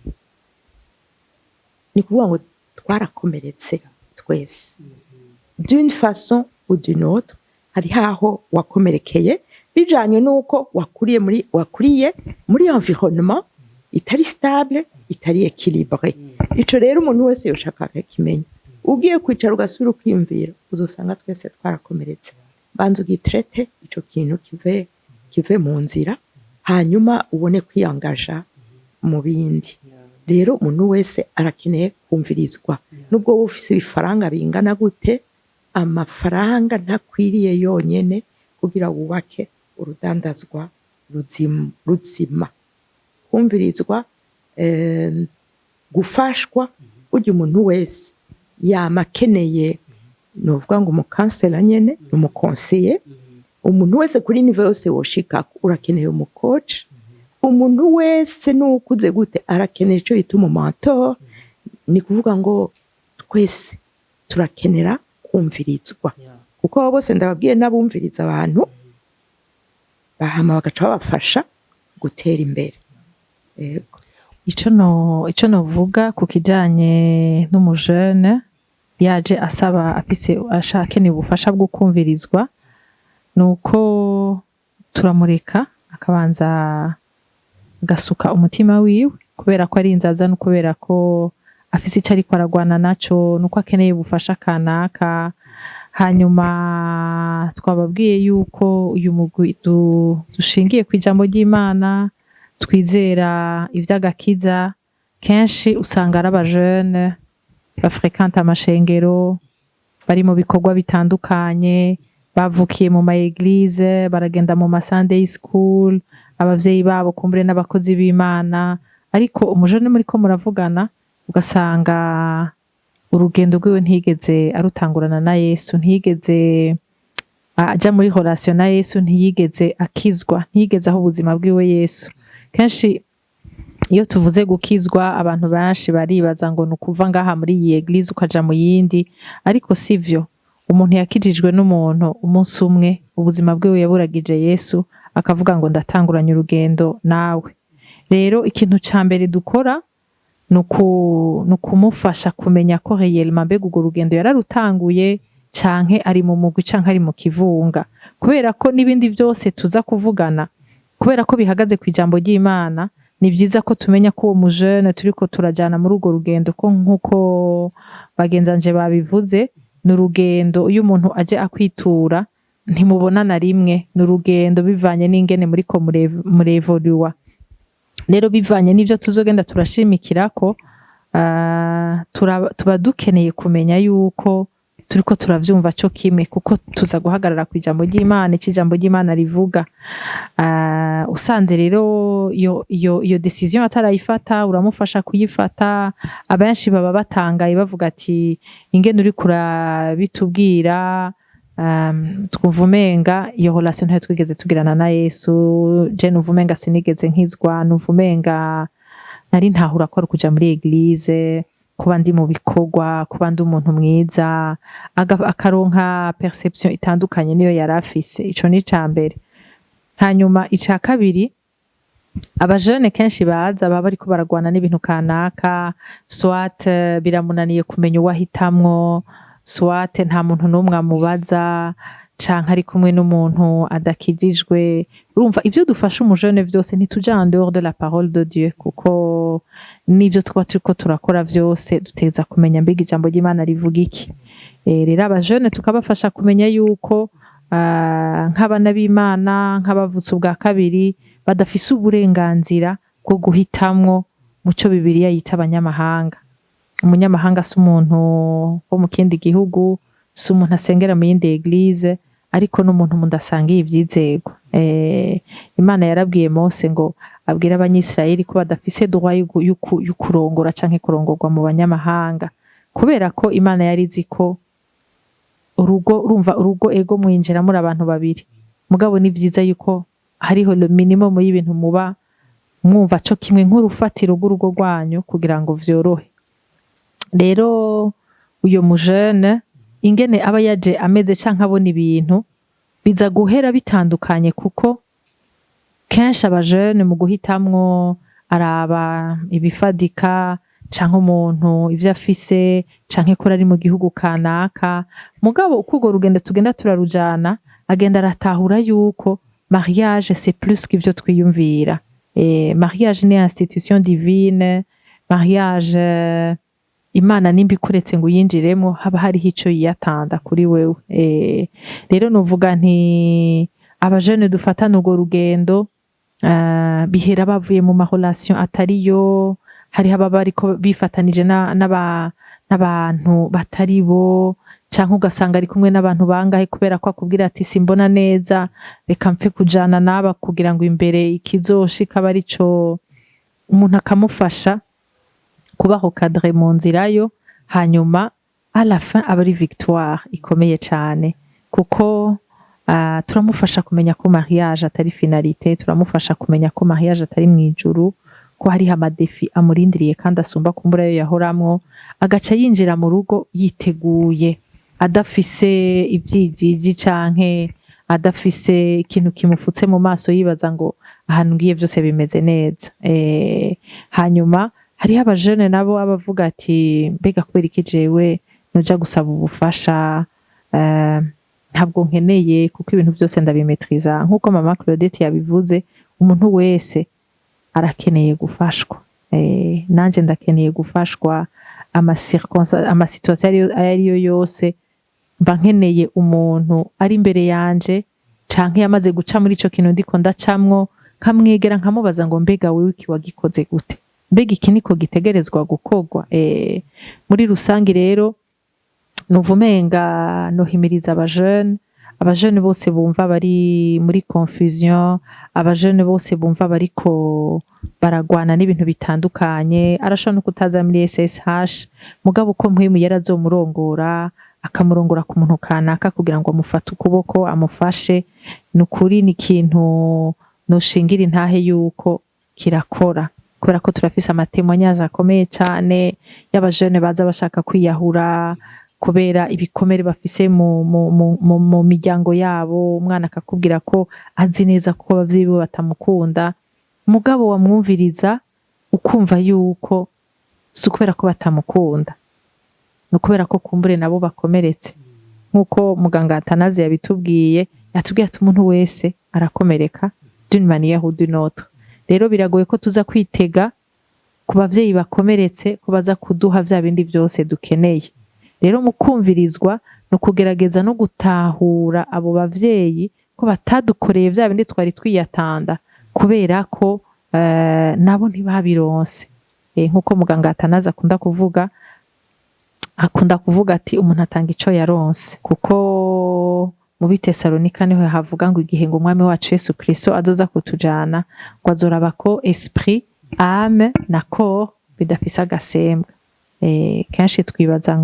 Ni ukuvuga ngo twarakomeretse twese d'une façon ou d'une autre. Hari haho wakomerekeye bijanye n'uko wakuriye muri environnement itari stable, itari équilibré. Ico rero umuntu wese yoshaka akakimenya. Ugiye kwicara ugasubira ukiyumvira, uzosanga twese twarakomeretse. Banza ugitraite ico kintu kive mu nzira, hanyuma ubone kwiyangaja mu bindi. Rero umuntu wese arakeneye kumvirizwa, nubwo wowe ufise ibifaranga bingana gute. Amafaranga ntakwiriye yonyene kugira wubake urudandazwa ruzima. Kumvirizwa, gufashwa. Burya umuntu wese yama akeneye, novuga ngo umu counselor nyene ni umu conseiller. Umuntu wese kuri niveau yose woshika urakeneye umu coach. Umuntu wese n'ukuze gute arakeneye ico bita umu mentor. Ni kuvuga ngo twese turakenera kumvirizwa, kuko abo bose ndababwiye n'abumviriza abantu bahama bagaca babafasha gutera imbere. Yego. Ico novuga ku kijanye n'umujene yaje asaba, afise ashaka, akeneye ubufasha bwo kumvirizwa, nuko turamureka akabanza agasuka umutima wiwe, kubera ko ari inzaza no kubera ko afise ico ariko aragwana naco, nuko akeneye ubufasha kanaka. Hanyuma twababwiye yuko uyu mugwi dushingiye ku ijambo ry'Imana, twizera ivy'agakiza. Kenshi usanga ari abajene bafréquenta amashengero, bari mu bikorwa bitandukanye, bavukiye mu ma églises, baragenda mu ma Sunday school, abavyeyi babo kumbure n'abakozi b'Imana. Ariko umujene muriko muravugana, ugasanga urugendo rwiwe ntiyigeze arutangurana na Yesu, ntiyigeze aja muri relation na Yesu, ntiyigeze akizwa, ntiyigeze aho ubuzima bwiwe Yesu. Kenshi iyo tuvuze gukizwa, abantu benshi baribaza ngo ni ukuva ngaha muri iyi église ukaja mu yindi, ariko sivyo. Umuntu yakijijwe n'umuntu umunsi umwe ubuzima bwiwe yaburagije Yesu, akavuga ngo ndatanguranye urugendo nawe. Rero ikintu ca mbere dukora ni ukumufasha kumenya ko réellement mbega urwo rugendo yararutanguye, canke ari mu mugwi, canke ari mu kivunga, kubera ko n'ibindi byose tuza kuvugana, kubera ko bihagaze ku ijambo ry'Imana, ni vyiza ko tumenya ko uwo mujene turiko turajana muri urwo rugendo, ko nk'uko bagenzanje babivuze, ni urugendo. Iyo umuntu aje akwitura, ntimubonana rimwe, ni urugendo bivanye n'ingene muriko murevoluwa. Rero bivanye n'ivyo tuzogenda turashimikirako, tuba dukeneye kumenya yuko turiko turavyumva co kimwe, kuko tuza guhagarara ku ijambo ry'Imana, ico ijambo ry'Imana rivuga. Usanze rero iyo décision atarayifata, uramufasha kuyifata. Abenshi baba batangaye, bavuga ati ingene uriko urabitubwira, twumva umenga iyo relation ntayo twigeze tugirana na Yesu. Je numva umenga sinigeze nkizwa, numva umenga nari ntahura ko ari ukuja muri église, kuba ndi mu bikorwa, kuba ndi umuntu mwiza, akaronka perception itandukanye niyo yari afise. Ico ni ica mbere. Hanyuma ica kabiri, Abajene kenshi baza baba bariko baragwana n'ibintu kanaka, soit biramunaniye kumenya uwo ahitamwo, soit nta muntu n'umwe amubaza, canke ari kumwe n'umuntu adakijijwe. Urumva, ivyo dufasha umujene vyose ntituja en dehors de la parole de Dieu, kuko n'ivyo tuba turiko turakora vyose duteza kumenya mbega ijambo ry'Imana rivuga iki. Rero abajene tukabafasha kumenya yuko nk'abana b'Imana, nk'abavutse ubwa kabiri, badafise uburenganzira bwo guhitamwo muco Bibiliya yita abanyamahanga. Umunyamahanga si umuntu wo mu kindi gihugu, si umuntu asengera mu yindi église, ariko n'umuntu mudasangiye ivyizerwa. Imana yarabwiye Mose ngo abwire Abanyisirayeli ko badafise droit y'ukurongora canke kurongorwa mu banyamahanga, kubera ko Imana yari izi ko urugo, urumva, urugo ego mwinjira muri abantu babiri, mugabo ni vyiza yuko hariho le minimum y'ibintu muba mwumva co kimwe nk'urufatiro rw'urugo rwanyu kugira ngo vyorohe. Rero uyo mujene ingene aba yaje ameze canke abona ibintu biza guhera bitandukanye, kuko kenshi abajene mu guhitamwo araba ibifadika canke umuntu ivyo afise canke ko ari mu gihugu kanaka. Mugabo uko urwo rugendo tugenda turarujana, agenda aratahura yuko mariage c'est plus qu'ivyo twiyumvira. Mariage ni institution divine. Mariage, Imana nimba ikuretse ngo uyinjiremo, haba hariho ico yiyatanda kuri wewe. Rero novuga nti abajene dufatana urwo rugendo, bihera bavuye mu ma relation atariyo. Hariho ababa bariko bifatanije n'abantu batari bo, canke ugasanga ari kumwe n'abantu bangahe kubera ko akubwira ati: "Simbona neza, reka mpfe kujana n'aba kugira ngo imbere ikizoshika abe arico." Umuntu akamufasha kubaho cadre mu nzira yo, hanyuma à la fin aba ari victoire ikomeye cane, kuko turamufasha kumenya ko mariage atari finalité, turamufasha kumenya ko mariage atari mw'ijuru, ko hariho ama défis amurindiriye kandi asumba kumbura ayo yahoramwo, agaca yinjira mu rugo yiteguye, adafise ivyijiji canke adafise ikintu kimufutse mu maso yibaza ngo ahantu ngiye vyose bimeze neza. Hanyuma hariho abajene nabo abavuga ati: "Mbega kubera iki jewe noja gusaba ubufasha? Ntabwo nkeneye, kuko ibintu byose ndabimetriza." Nk'uko mama Claudette yabivuze, umuntu wese arakeneye gufashwa. Nanje ndakeneye gufashwa. Ama situation ayo ariyo yose, mba nkeneye umuntu ari imbere yanje canke yamaze guca muri ico kintu ndiko ndacamwo, nkamwegera nkamubaza ngo: "Mbega wewe iki wagikoze gute? Mbega iki niko gitegerezwa gukorwa?" Muri rusangi rero numva umenga nohimiriza abajene bose bumva bari muri confusion, abajene bose bumva bariko baragwana n'ibintu bitandukanye. Arashobora no kutaza muri SSH, mugabo uko Mpwemu Yera azomurongora, akamurongora ku muntu kanaka kugira ngo amufate ukuboko, amufashe. Ni ukuri ni ikintu noshingira intahe yuko kirakora, kubera ko turafise ama témoignages akomeye cane y'abajene baza bashaka kwiyahura kubera ibikomere bafise mu miryango yabo. Umwana akakubwira ko azi neza ko abavyeyi biwe batamukunda, mugabo wamwumviriza ukumva yuko si ukubera ko batamukunda, ni ukubera ko kumbure nabo bakomeretse. Nk'uko muganga Atanazi yabitubwiye, yatubwiye ati umuntu wese arakomereka d'une manière ou d'une autre. Rero biragoye ko tuza kwitega ku bavyeyi bakomeretse ko baza kuduha vya bindi vyose dukeneye. Rero mu kumvirizwa ni ukugerageza no gutahura abo bavyeyi ko batadukoreye vya bindi twari twiyatanda, kubera ko nabo ntibabironse. Nk'uko muganga Atanazi akunda kuvuga ati umuntu atanga ico yaronse, kuko mu Bitesalonika niho havuga ngo igihe ngo Umwami wacu Yesu Kristo azoza kutujana, ngo azoraba ko esprit, âme na corps bidafise agasembwa. Kenshi twibaza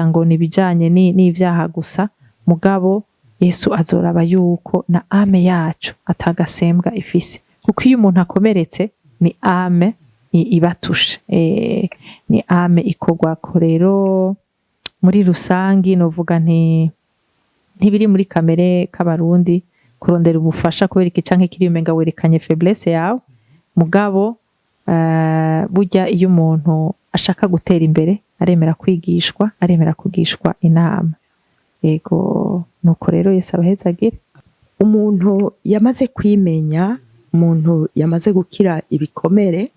ngo ni ibijanye n'ivyaha gusa, mugabo Yesu azoraba yuko na âme yacu atagasembwa ifise, kuko iyo umuntu akomeretse ni âme ibatushe, ni âme ikorwako. Rero muri rusangi novuga nti ntibiri muri kamere k'Abarundi Kurondera ubufasha kubera iki canke kiri, umenga werekanye faiblesse yawe. Mugabo burya iyo umuntu ashaka gutera imbere, aremera kwigishwa, aremera kugishwa inama. Yego, nuko rero, Yesu abahezagire. Umuntu yamaze kwimenya, umuntu yamaze gukira ibikomere,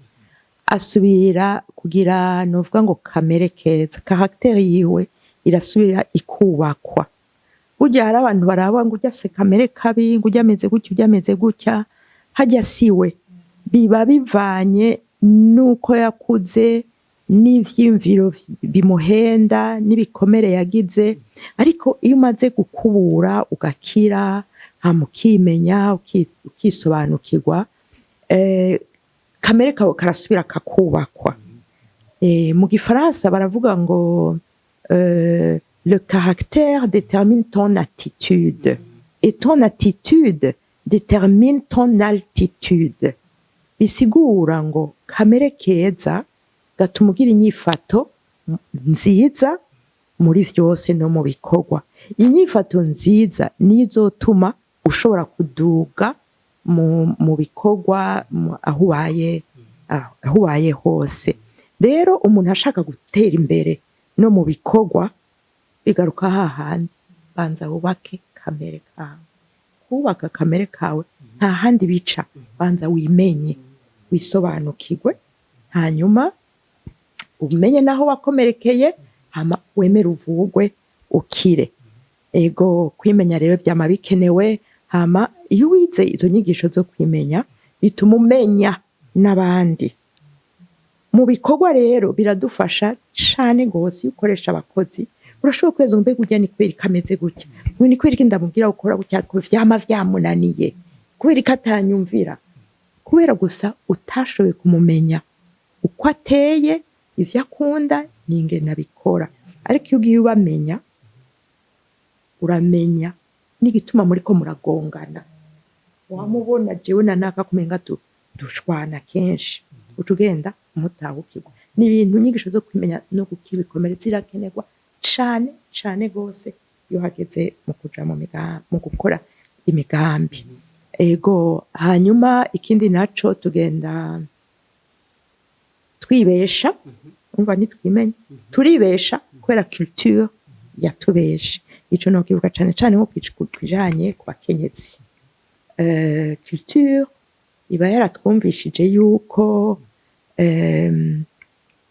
asubira kugira, nuvuga ngo kamere keza, caractère yiwe irasubira ikubakwa. Burya hari abantu baraba ngo ujya afise kamere kabi, ngo ujya ameze gutya, ujya ameze gutya, hajya siwe. Biba bivanye n'uko yakuze n'ivyiyumviro bimuhenda n'ibikomere yagize. Ariko iyo umaze gukubura, ugakira, hama ukimenya, ukisobanukirwa, kamere kawe karasubira kakubakwa. Mu gifaransa baravuga ngo "Le caractère détermine ton attitude et ton attitude détermine ton altitude." Bisigura ngo kamere keza gatuma ugira inyifato nziza muri vyose no mu bikorwa. Inyifato nziza niyo izotuma ushobora kuduga mu bikorwa, aho ubaye hose. Rero umuntu ashaka gutera imbere no mu bikorwa, bigaruka hahandi: banza wubake kamere kawe. Kubaka kamere kawe nta handi bica, banza wimenye, wisobanukirwe, hanyuma umenye naho wakomerekeye, hama wemere uvugwe, ukire. Ego, kwimenya rero vyama bikenewe. Hama iyo wize izo nyigisho zo kwimenya, bituma umenya n'abandi. Mu bikorwa rero biradufasha cane gose. Iyo ukoresha abakozi, urashobora kweza ngo: "Mbega urya ni kubera ko ameze gutya? Ngo ni kubera ko ndamubwira gukora gutya ko vyama vyamunaniye? Kubera ko atanyumvira?" Kubera gusa utashoboye kumumenya uko ateye, ivyo akunda n'ingene abikora. Ariko iyo ugiye ubamenya, uramenya n'igituma muriko muragongana. Wamubona jewe na naka kumenga dushwana kenshi, uca ugenda umutahukirwa. Ni ibintu, inyigisho zo kwimenya no gukira ibikomere zirakenerwa cane cane gose iyo hageze mu kuja mu gukora imigambi. Ego, hanyuma ikindi naco, tugenda twibesha. Umva, ntitwimenya, turibesha kubera culture yatubeshe. Ico nokivuga cane cane nko kwijanye ku bakenyezi. Culture iba yaratwumvishije yuko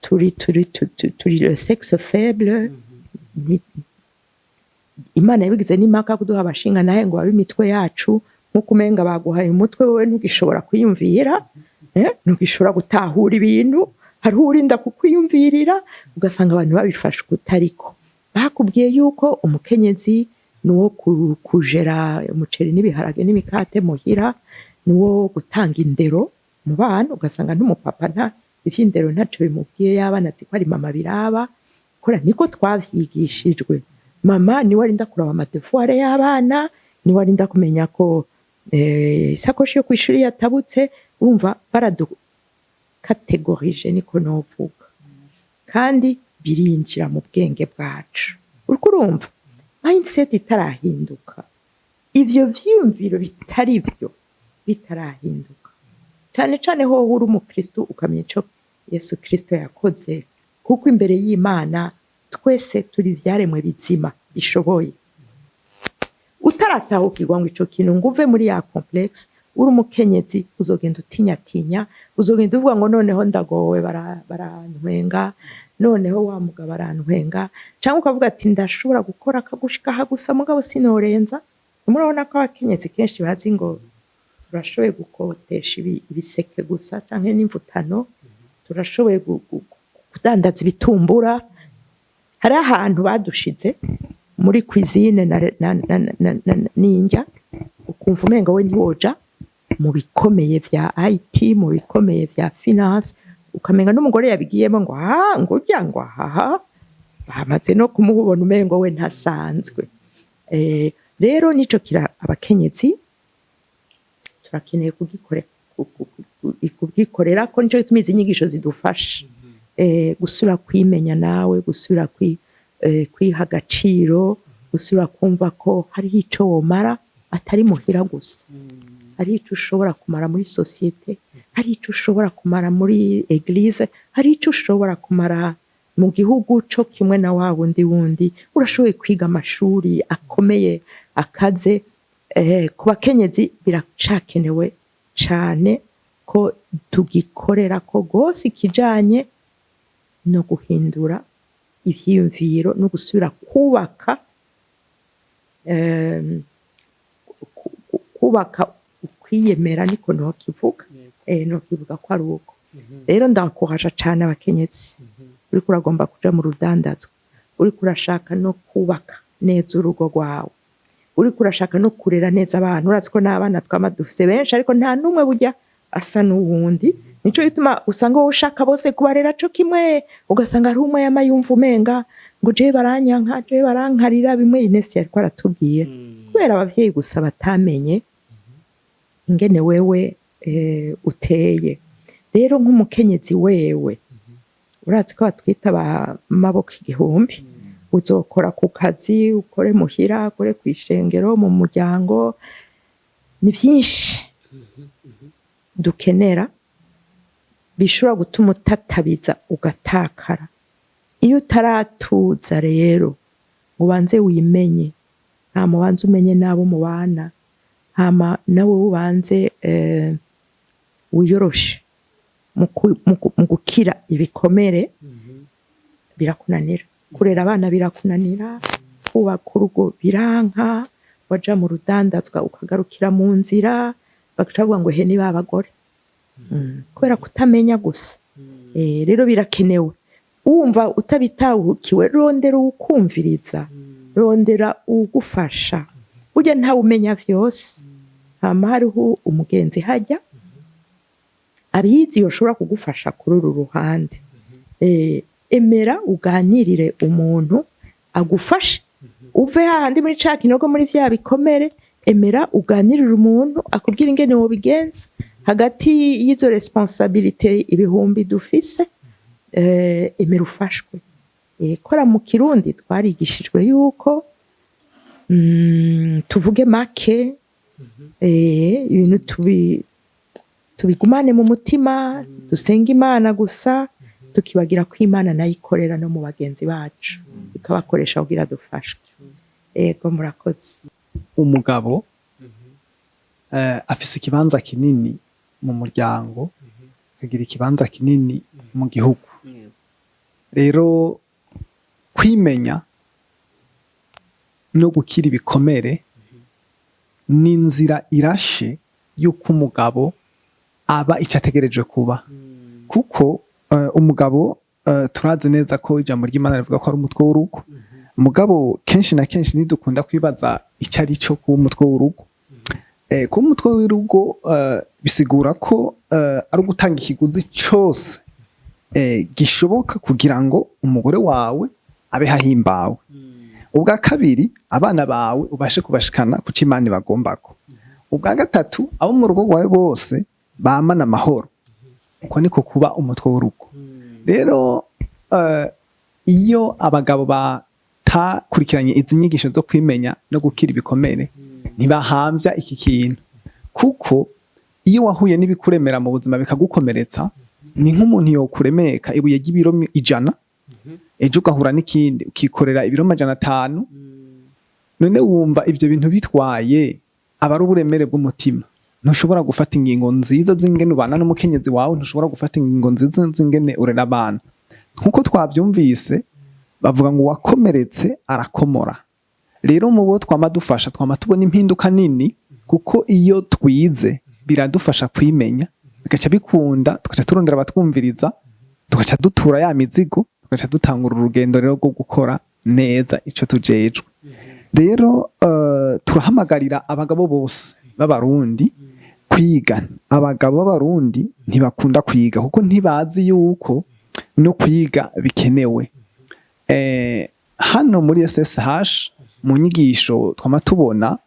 turi le sexe faible. Imana yabigize n'impaka kuduha abashinga nahe ngo babe imitwe yacu, nk'uko umenga baguhaye umutwe, wowe ntugishobora kwiyumvira, ntugishobora gutahura ibintu, hariho urinda kukwiyumvirira. Ugasanga abantu babifashe ukutariko. Bakubwiye yuko umukenyezi ni uwo kujera umuceri n'ibiharage n'imikate muhira, ni uwo gutanga indero mu bana. Ugasanga n'umupapa nta ivy'indero ntaco bimubwiye y'abana, azi ko ari mama biraba. Kora niko twavyigishijwe: mama niwe arinda kuraba ama devoirs y'abana, niwe arinda kumenya ko isakoshi yo kw'ishuri yatabutse. Urumva, baradukategorije, niko novuga, kandi birinjira mu bwenge bwacu. Uriko urumva, mindset itarahinduka, ivyo vyiyumviro bitari vyo bitarahinduka, cane cane hoho uri umukristo, ukamenya ico Yesu Kristo yakoze, kuko imbere y'Imana twese turi ivyaremwe bizima bishoboye. Utaratahukirwa ngo ico kintu, ngo uve muri ya complexe, uri umukenyezi, uzogenda utinyatinya, uzogenda uvuga ngo: "Noneho ndagowe, barantwenga, noneho wa mugabo arantwenga." Cyangwa ukavuga ati: "Ndashobora gukora akagushika aha gusa, mugabo sinorenza." Murabona ko abakenyezi kenshi bazi ngo turashoboye gukotesha ibiseke gusa canke n'imvutano, turashoboye kudandaza ibitumbura. Hari ahantu badushize muri cuisine na n'indya, ukumva umenga we ntiwoja mu bikomeye vya IT, mu bikomeye vya finance. Ukamenga n'umugore yabigiyemo ngo aha, ngo urya, ngo ahaha bamaze no kumubona, umengo we ntasanzwe. Rero nico kira abakenyezi turakeneye kugikorera ko nico gituma izi nyigisho zidufasha gusubira kwimenya nawe, gusubira kwiha agaciro, gusubira kumva ko hariho ico womara. Atari muhira gusa, hari ico ushobora kumara muri société, hari ico ushobora kumara muri église, hari ico ushobora kumara mu gihugu co kimwe na wa wundi wundi. Urashoboye kwiga amashuri akomeye akaze. Ku bakenyezi biracakenewe cane ko tugikorera ko gose ikijanye no guhindura ivyiyumviro no gusubira kubaka kubaka ukwiyemera, niko nokivuga. Nokivuga ko ari uko. Rero ndankuraja cane abakenyezi: uriko uragomba kuja mu rudandazwa, uriko urashaka no kubaka neza urugo rwawe, uriko urashaka no kurera neza abantu. Urazi ko n'abana twama dufise benshi, ariko nta n'umwe burya asa n'uwundi. Nico gituma usanga wowe ushaka bose kubarera co kimwe, ugasanga hari umwe yama yumva umenga ngo jewe baranyanka, jewe barankarira, bimwe Ines yariko aratubwira, kubera abavyeyi gusa batamenye ingene wewe uteye. Rero nk'umukenyezi wewe, urazi ko batwita ba maboko igihumbi: uzokora ku kazi, ukore muhira, ukore kw'ishengero, mu muryango. Ni vyinshi dukenera bishobora gutuma utatabiza ugatakara. Iyo utaratuza rero ngo ubanze wimenye, hama ubanze umenye n'abo mubana, hama nawe ubanze wiyoroshe mu gukira ibikomere, birakunanira kurera abana, birakunanira kubaka urugo, biranka. Waja mu rudandazwa ukagarukira mu nzira, bagaca bavuga ngo he ni ba bagore. Kubera kutamenya gusa. Rero birakenewe, wumva utabitahukiwe, rondera uwukumviriza, rondera uwugufasha. Burya ntawe umenya vyose, hama hariho umugenzi hajya abizi yoshobora kugufasha kuri uru ruhande. Emera uganirire umuntu agufashe uve hahandi muri ca kinogo, muri vya bikomere. Emera uganirire umuntu akubwira ingene wobigenza hagati y'izo responsabilités ibihumbi dufise. Emera ufashwe. Kora mu Kirundi twarigishijwe yuko tuvuge make, ibintu tubigumane mu mutima, dusenge Imana gusa, tukibagira ko Imana nayo ikorera no mu bagenzi bacu, ikabakoresha kugira dufashwe. Ego, murakoze. Umugabo afise ikibanza kinini mu muryango, akagira ikibanza kinini mu gihugu. Rero kwimenya no gukira ibikomere ni inzira irashe y'uko umugabo aba icyo ategereje kuba, kuko umugabo, turazi neza ko ijambo ry'Imana rivuga ko ari umutwe w'urugo. Mugabo kenshi na kenshi ntidukunda kwibaza icyo ari cyo kuba umutwe w'urugo. Kuba umutwe w'urugo bisigura ko ari ugutanga ikiguzi cyose gishoboka kugira ngo umugore wawe abe hahimbawe. Ubwa kabiri, abana bawe ubashe kubashikana ku cyo Imana ibagombako. Ubwa gatatu, abo mu rugo rwawe bose bamana amahoro. Uko niko kuba umutwe w'urugo. Rero iyo abagabo batakurikiranye izi nyigisho zo kwimenya no gukira ibikomere, ntibahambya iki kintu, kuko iyo wahuye n'ibikuremera mu buzima bikagukomeretsa, ni nk'umuntu yokuremeka ibuye ry'ibiro 100, ejo ugahura n'ikindi ukikorera ibiro 500. None wumva ibyo bintu bitwaye aba ari uburemere bw'umutima. Ntushobora gufata ingingo nziza z'ingene ubana n'umukenyezi wawe, ntushobora gufata ingingo nziza z'ingene urera abana. Nk'uko twabyumvise, bavuga ngo uwakomeretse arakomora. Rero mu bo twama dufasha, twama tubona impinduka nini, kuko iyo twize biradufasha kwimenya, bigaca bikunda tugaca turondera abatwumviriza, tugaca dutura ya mizigo, tugaca dutangura urugendo rero rwo gukora neza ico tujejwe. Rero turahamagarira abagabo bose b'Abarundi kwiga. Abagabo b'Abarundi ntibakunda kwiga kuko ntibazi yuko no kwiga bikenewe. Hano muri SSH, mu nyigisho twama tubona,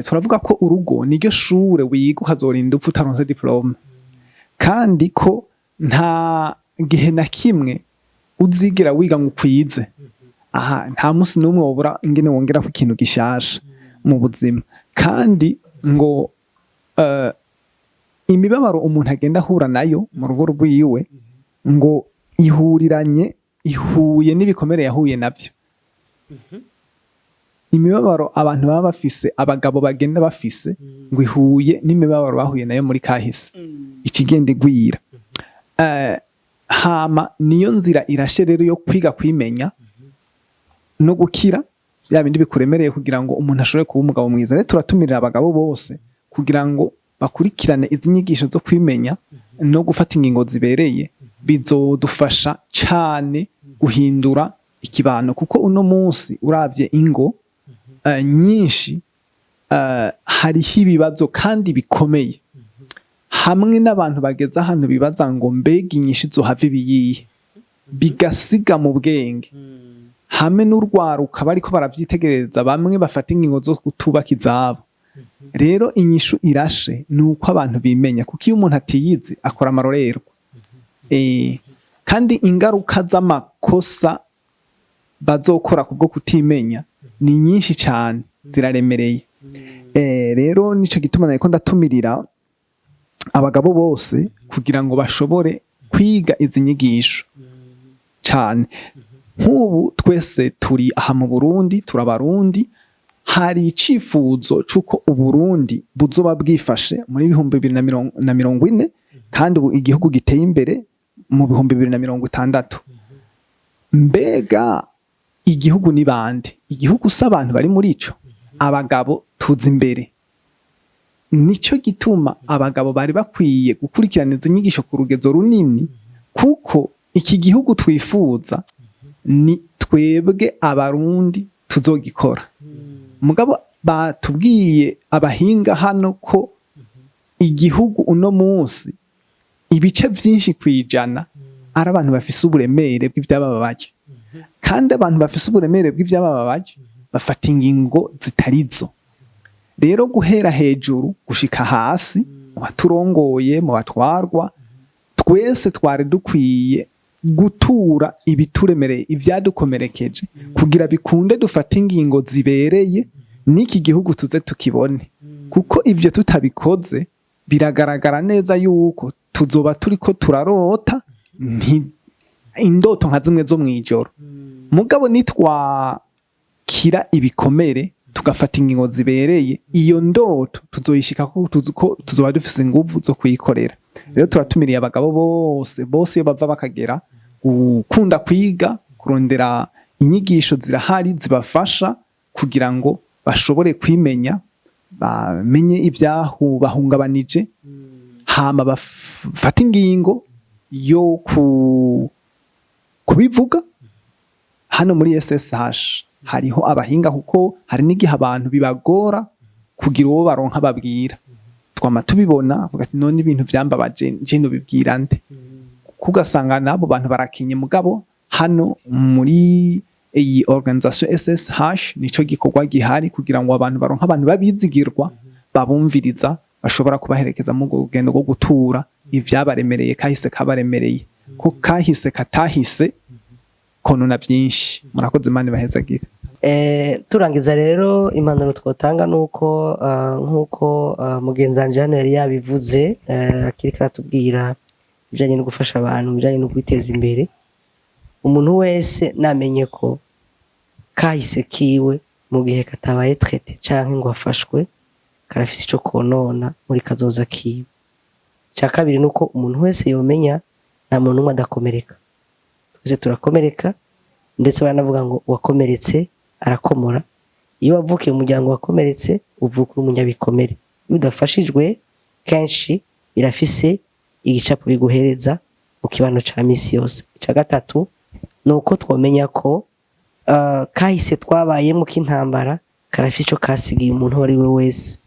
turavuga ko urugo niryo shure wiga ukazorinda upfa utaronse diplôme, kandi ko nta gihe na kimwe uzigera wiga ngo ukwize. Aha nta musi n'umwe wobura ingene wongerako ikintu gishasha mu buzima. Kandi ngo imibabaro umuntu agenda ahura nayo mu rugo rwiwe ngo ihuriranye, ihuye n'ibikomere yahuye nabyo. Imibabaro abantu baba bafise, abagabo bagenda bafise, ngo ihuye n'imibabaro bahuye nayo muri kahise, ikigenda igwira. Hama niyo nzira irashe rero yo kwiga kwimenya no gukira bya bindi bikuremereye, kugira ngo umuntu ashobore kuba umugabo mwiza. Rero turatumirira abagabo bose kugira ngo bakurikirane izi nyigisho zo kwimenya no gufata ingingo zibereye. Bizodufasha cane guhindura ikibano, kuko uno munsi uravye ingo nyinshi, hariho ibibazo kandi bikomeye, hamwe n'abantu bageze ahantu bibaza ngo mbega inyishu izohava ibiyihe, bigasiga mu bwenge, hamwe n'urwaruka bariko baravyitegereza, bamwe bafata ingingo zo kutubaka izabo. Rero inyishu irashe ni uko abantu bimenya, kuko iyo umuntu atiyizi akora amarorerwa. Kandi ingaruka z'amakosa bazokora kubwo kutimenya ni nyinshi cyane, ziraremereye. Rero nico gituma nariko ndatumirira abagabo bose kugira ngo bashobore kwiga izi nyigisho cane. Nk'ubu twese turi aha mu Burundi, turabarundi, hari icifuzo c'uko Uburundi buzoba bwifashe muri 2040, kandi ubu igihugu giteye imbere mu 2060. Mbega igihugu ni bande? Igihugu si abantu bari muri ico? Abagabo tuza imbere. Nico gituma abagabo bari bakwiye gukurikirana izi nyigisho ku rugezo runini, kuko iki gihugu twifuza ni twebwe Abarundi tuzogikora. Mugabo batubwiye abahinga hano ko igihugu uno munsi ibice vyinshi kwijana ari abantu bafise uburemere bw'ivyabababaje, kandi abantu bafise uburemere bw'ivyabababaje bafata ingingo zitarizo. Rero guhera hejuru gushika hasi, mu baturongoye, mu batwarwa, twese twari dukwiye gutura ibituremereye, ivyadukomerekeje, kugira bikunde dufate ingingo zibereye n'iki gihugu tuze tukibone. Kuko ibyo tutabikoze, biragaragara neza yuko tuzoba turiko turarota indoto nka zimwe zo mw'ijoro. Mugabo nitwakira ibikomere, tugafata ingingo zibereye, iyo ndoto tuzoyishika ko ko tuzoba dufise inguvu zo kuyikorera. Rero turatumiriye abagabo bose bose, iyo bava bakagera, gukunda kwiga, kurondera inyigisho zirahari zibafasha kugira ngo bashobore kwimenya, bamenye ibyahu bahungabanije, hama bafate ingingo yo kubivuga. Hano muri SSH hariho abahinga, kuko hari n'igihe abantu bibagora kugira uwo baronka babwira. Twama tubibona, avuga ati: "None ibintu vyambabaje nje nobibwira nde?" Kuko ugasanga n'abo bantu barakinye. Mugabo hano muri iyi organisation SSH nico gikorwa gihari, kugira ngo abantu baronke abantu babizigirwa, babumviriza, bashobora kubaherekeza mu rugendo rwo gutura ivyabaremereye, kahise kabaremereye, ko kahise katahise konona vyinshi. Murakoze, Imana ibahezagire. Turangiza rero, impanuro twotanga nuko nkuko mugenzi wanje hano yari yabivuze, akiriko aratubwira ibijanye no gufasha abantu, ibijanye no kwiteza imbere, umuntu wese namenye ko kahise kiwe, mu gihe katabaye traité canke ngo afashwe, karafise ico konona muri kazoza kiwe. Ica kabiri nuko umuntu wese yomenya nta muntu umwe adakomereka, twese turakomereka. Ndetse baranavuga ngo uwakomeretse arakomora. Iyo wavukiye mu muryango wakomeretse, uvuka uri umunyabikomere. Iyo udafashijwe kenshi, birafise igicapo biguhereza mu kibano ca misi yose. Ica gatatu ni uko twomenya ko kahise twabayemo k'intambara karafise ico kasigiye umuntu uwo ari we wese,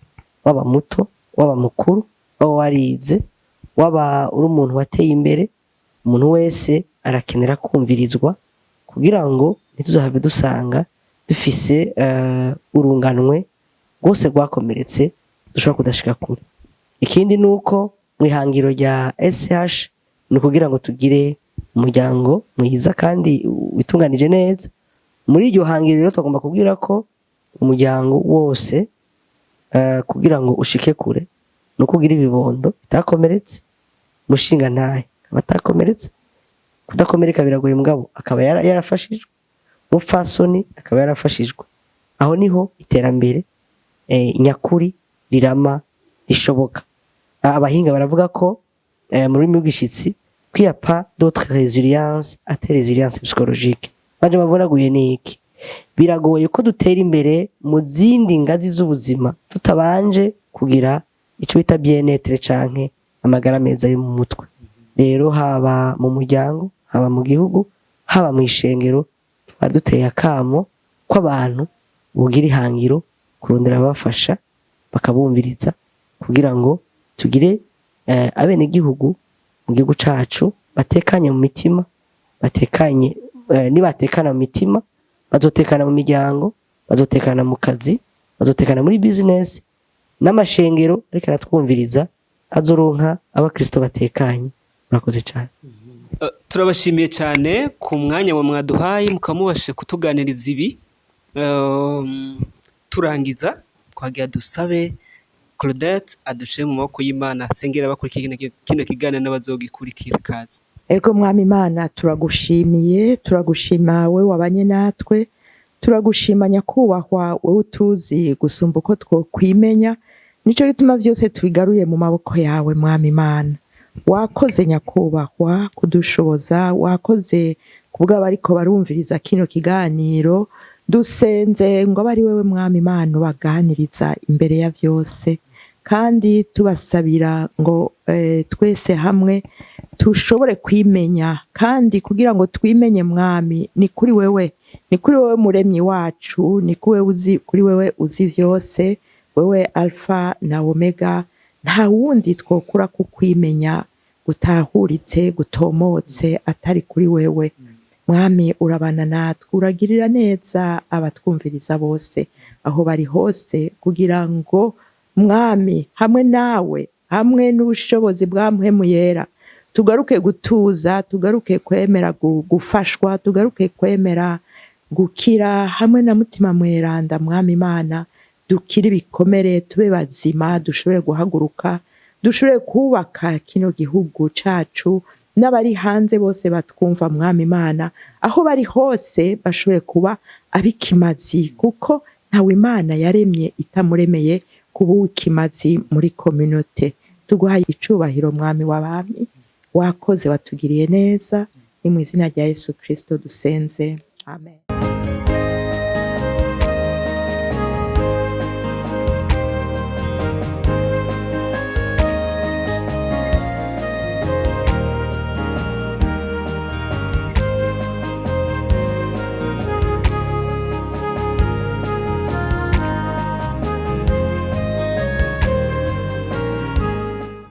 waba muto, waba mukuru, waba warize, waba uri umuntu wateye imbere. Umuntu wese arakenera kumvirizwa kugira ngo ntituzohave dusanga dufise urunganwe rwose rwakomeretse, dushobora kudashika kure. Ikindi ni uko mu ihangiro rya SH ni ukugira ngo tugire umuryango mwiza kandi witunganije neza. Muri iryo hangiro rero tugomba kubwira ko umuryango wose Kugira ngo ushike kure nuko ugira ibibondo bitakomeretse, mushinga ntahe akaba atakomeretse. Kudakomereka biragoye, mugabo akaba yarafashijwe, umupfasoni akaba yarafashijwe. Aho niho iterambere nyakuri rirama rishoboka. Abahinga baravuga ko mu rurimi rw'igishitsi qu'il y a pas d'autre résilience atari résilience psychologique. Baje babonaguye niki? Biragoye ko dutera imbere mu zindi ngazi z'ubuzima tutabanje kugira ico bita bien-être canke amagara meza yo mu mutwe. Rero haba mu muryango, haba mu gihugu, haba mu ishengero, twari duteye akamo kw'abantu bogira ihangiro kurondera ababafasha, bakabumviriza, kugira ngo tugire abenegihugu mu gihugu cacu batekanye mu mitima, batekanye. Nibatekana mu mitima, bazotekana mu miryango, bazotekana mu kazi, bazotekana muri business, n'amashengero ariko aratwumviriza azoronka abakristo batekanye. Murakoze cyane. Turabashimiye cyane ku mwanya wa mwaduhaye, mukaba mubashije kutuganiriza ibi. Turangiza twagira dusabe Claudette adushire mu maboko y'Imana, asengera abakurikiye kino kiganiro n'abazogikurikira. Kaze. Ego Mwami Imana, turagushimiye, turagushima we wabanye natwe, turagushima nyakubahwa wowe utuzi gusumba uko twokwimenya. Nico gituma vyose tubigaruye mu maboko yawe. Mwami Imana, wakoze nyakubahwa kudushoboza, wakoze kubw'abariko barumviriza kino kiganiro. Dusenze ngo abe ari wewe Mwami Imana ubaganiriza imbere ya vyose, kandi tubasabira ngo twese hamwe tushobore kwimenya. Kandi kugira ngo twimenye, Mwami, ni kuri wewe, ni kuri wewe muremyi wacu, ni kuri wewe uzi, kuri wewe uzi vyose, wewe Alpha na Omega. Nta wundi twokura ku kwimenya gutahuritse, gutomotse, atari kuri wewe. Mwami, urabana natwe, uragirira neza abatwumviriza bose aho bari hose, kugira ngo Mwami, hamwe nawe, hamwe n'ubushobozi bwa Mpwemu Yera, tugaruke gutuza, tugaruke kwemera gufashwa, tugaruke kwemera gukira hamwe na Mutima Mweranda. Mwami Imana, dukire ibikomere, tube bazima, dushobore guhaguruka, dushobore kubaka kino gihugu cacu. N'abari hanze bose batwumva, Mwami Imana, aho bari hose bashobore kuba abikimazi, kuko ntawe Imana yaremye itamuremeye kuba uw'ikimazi muri communauté. Tuguhaye icubahiro, Mwami w'abami, wakoze, watugiriye neza. Ni mu izina rya Yesu Kristo dusenze, amen.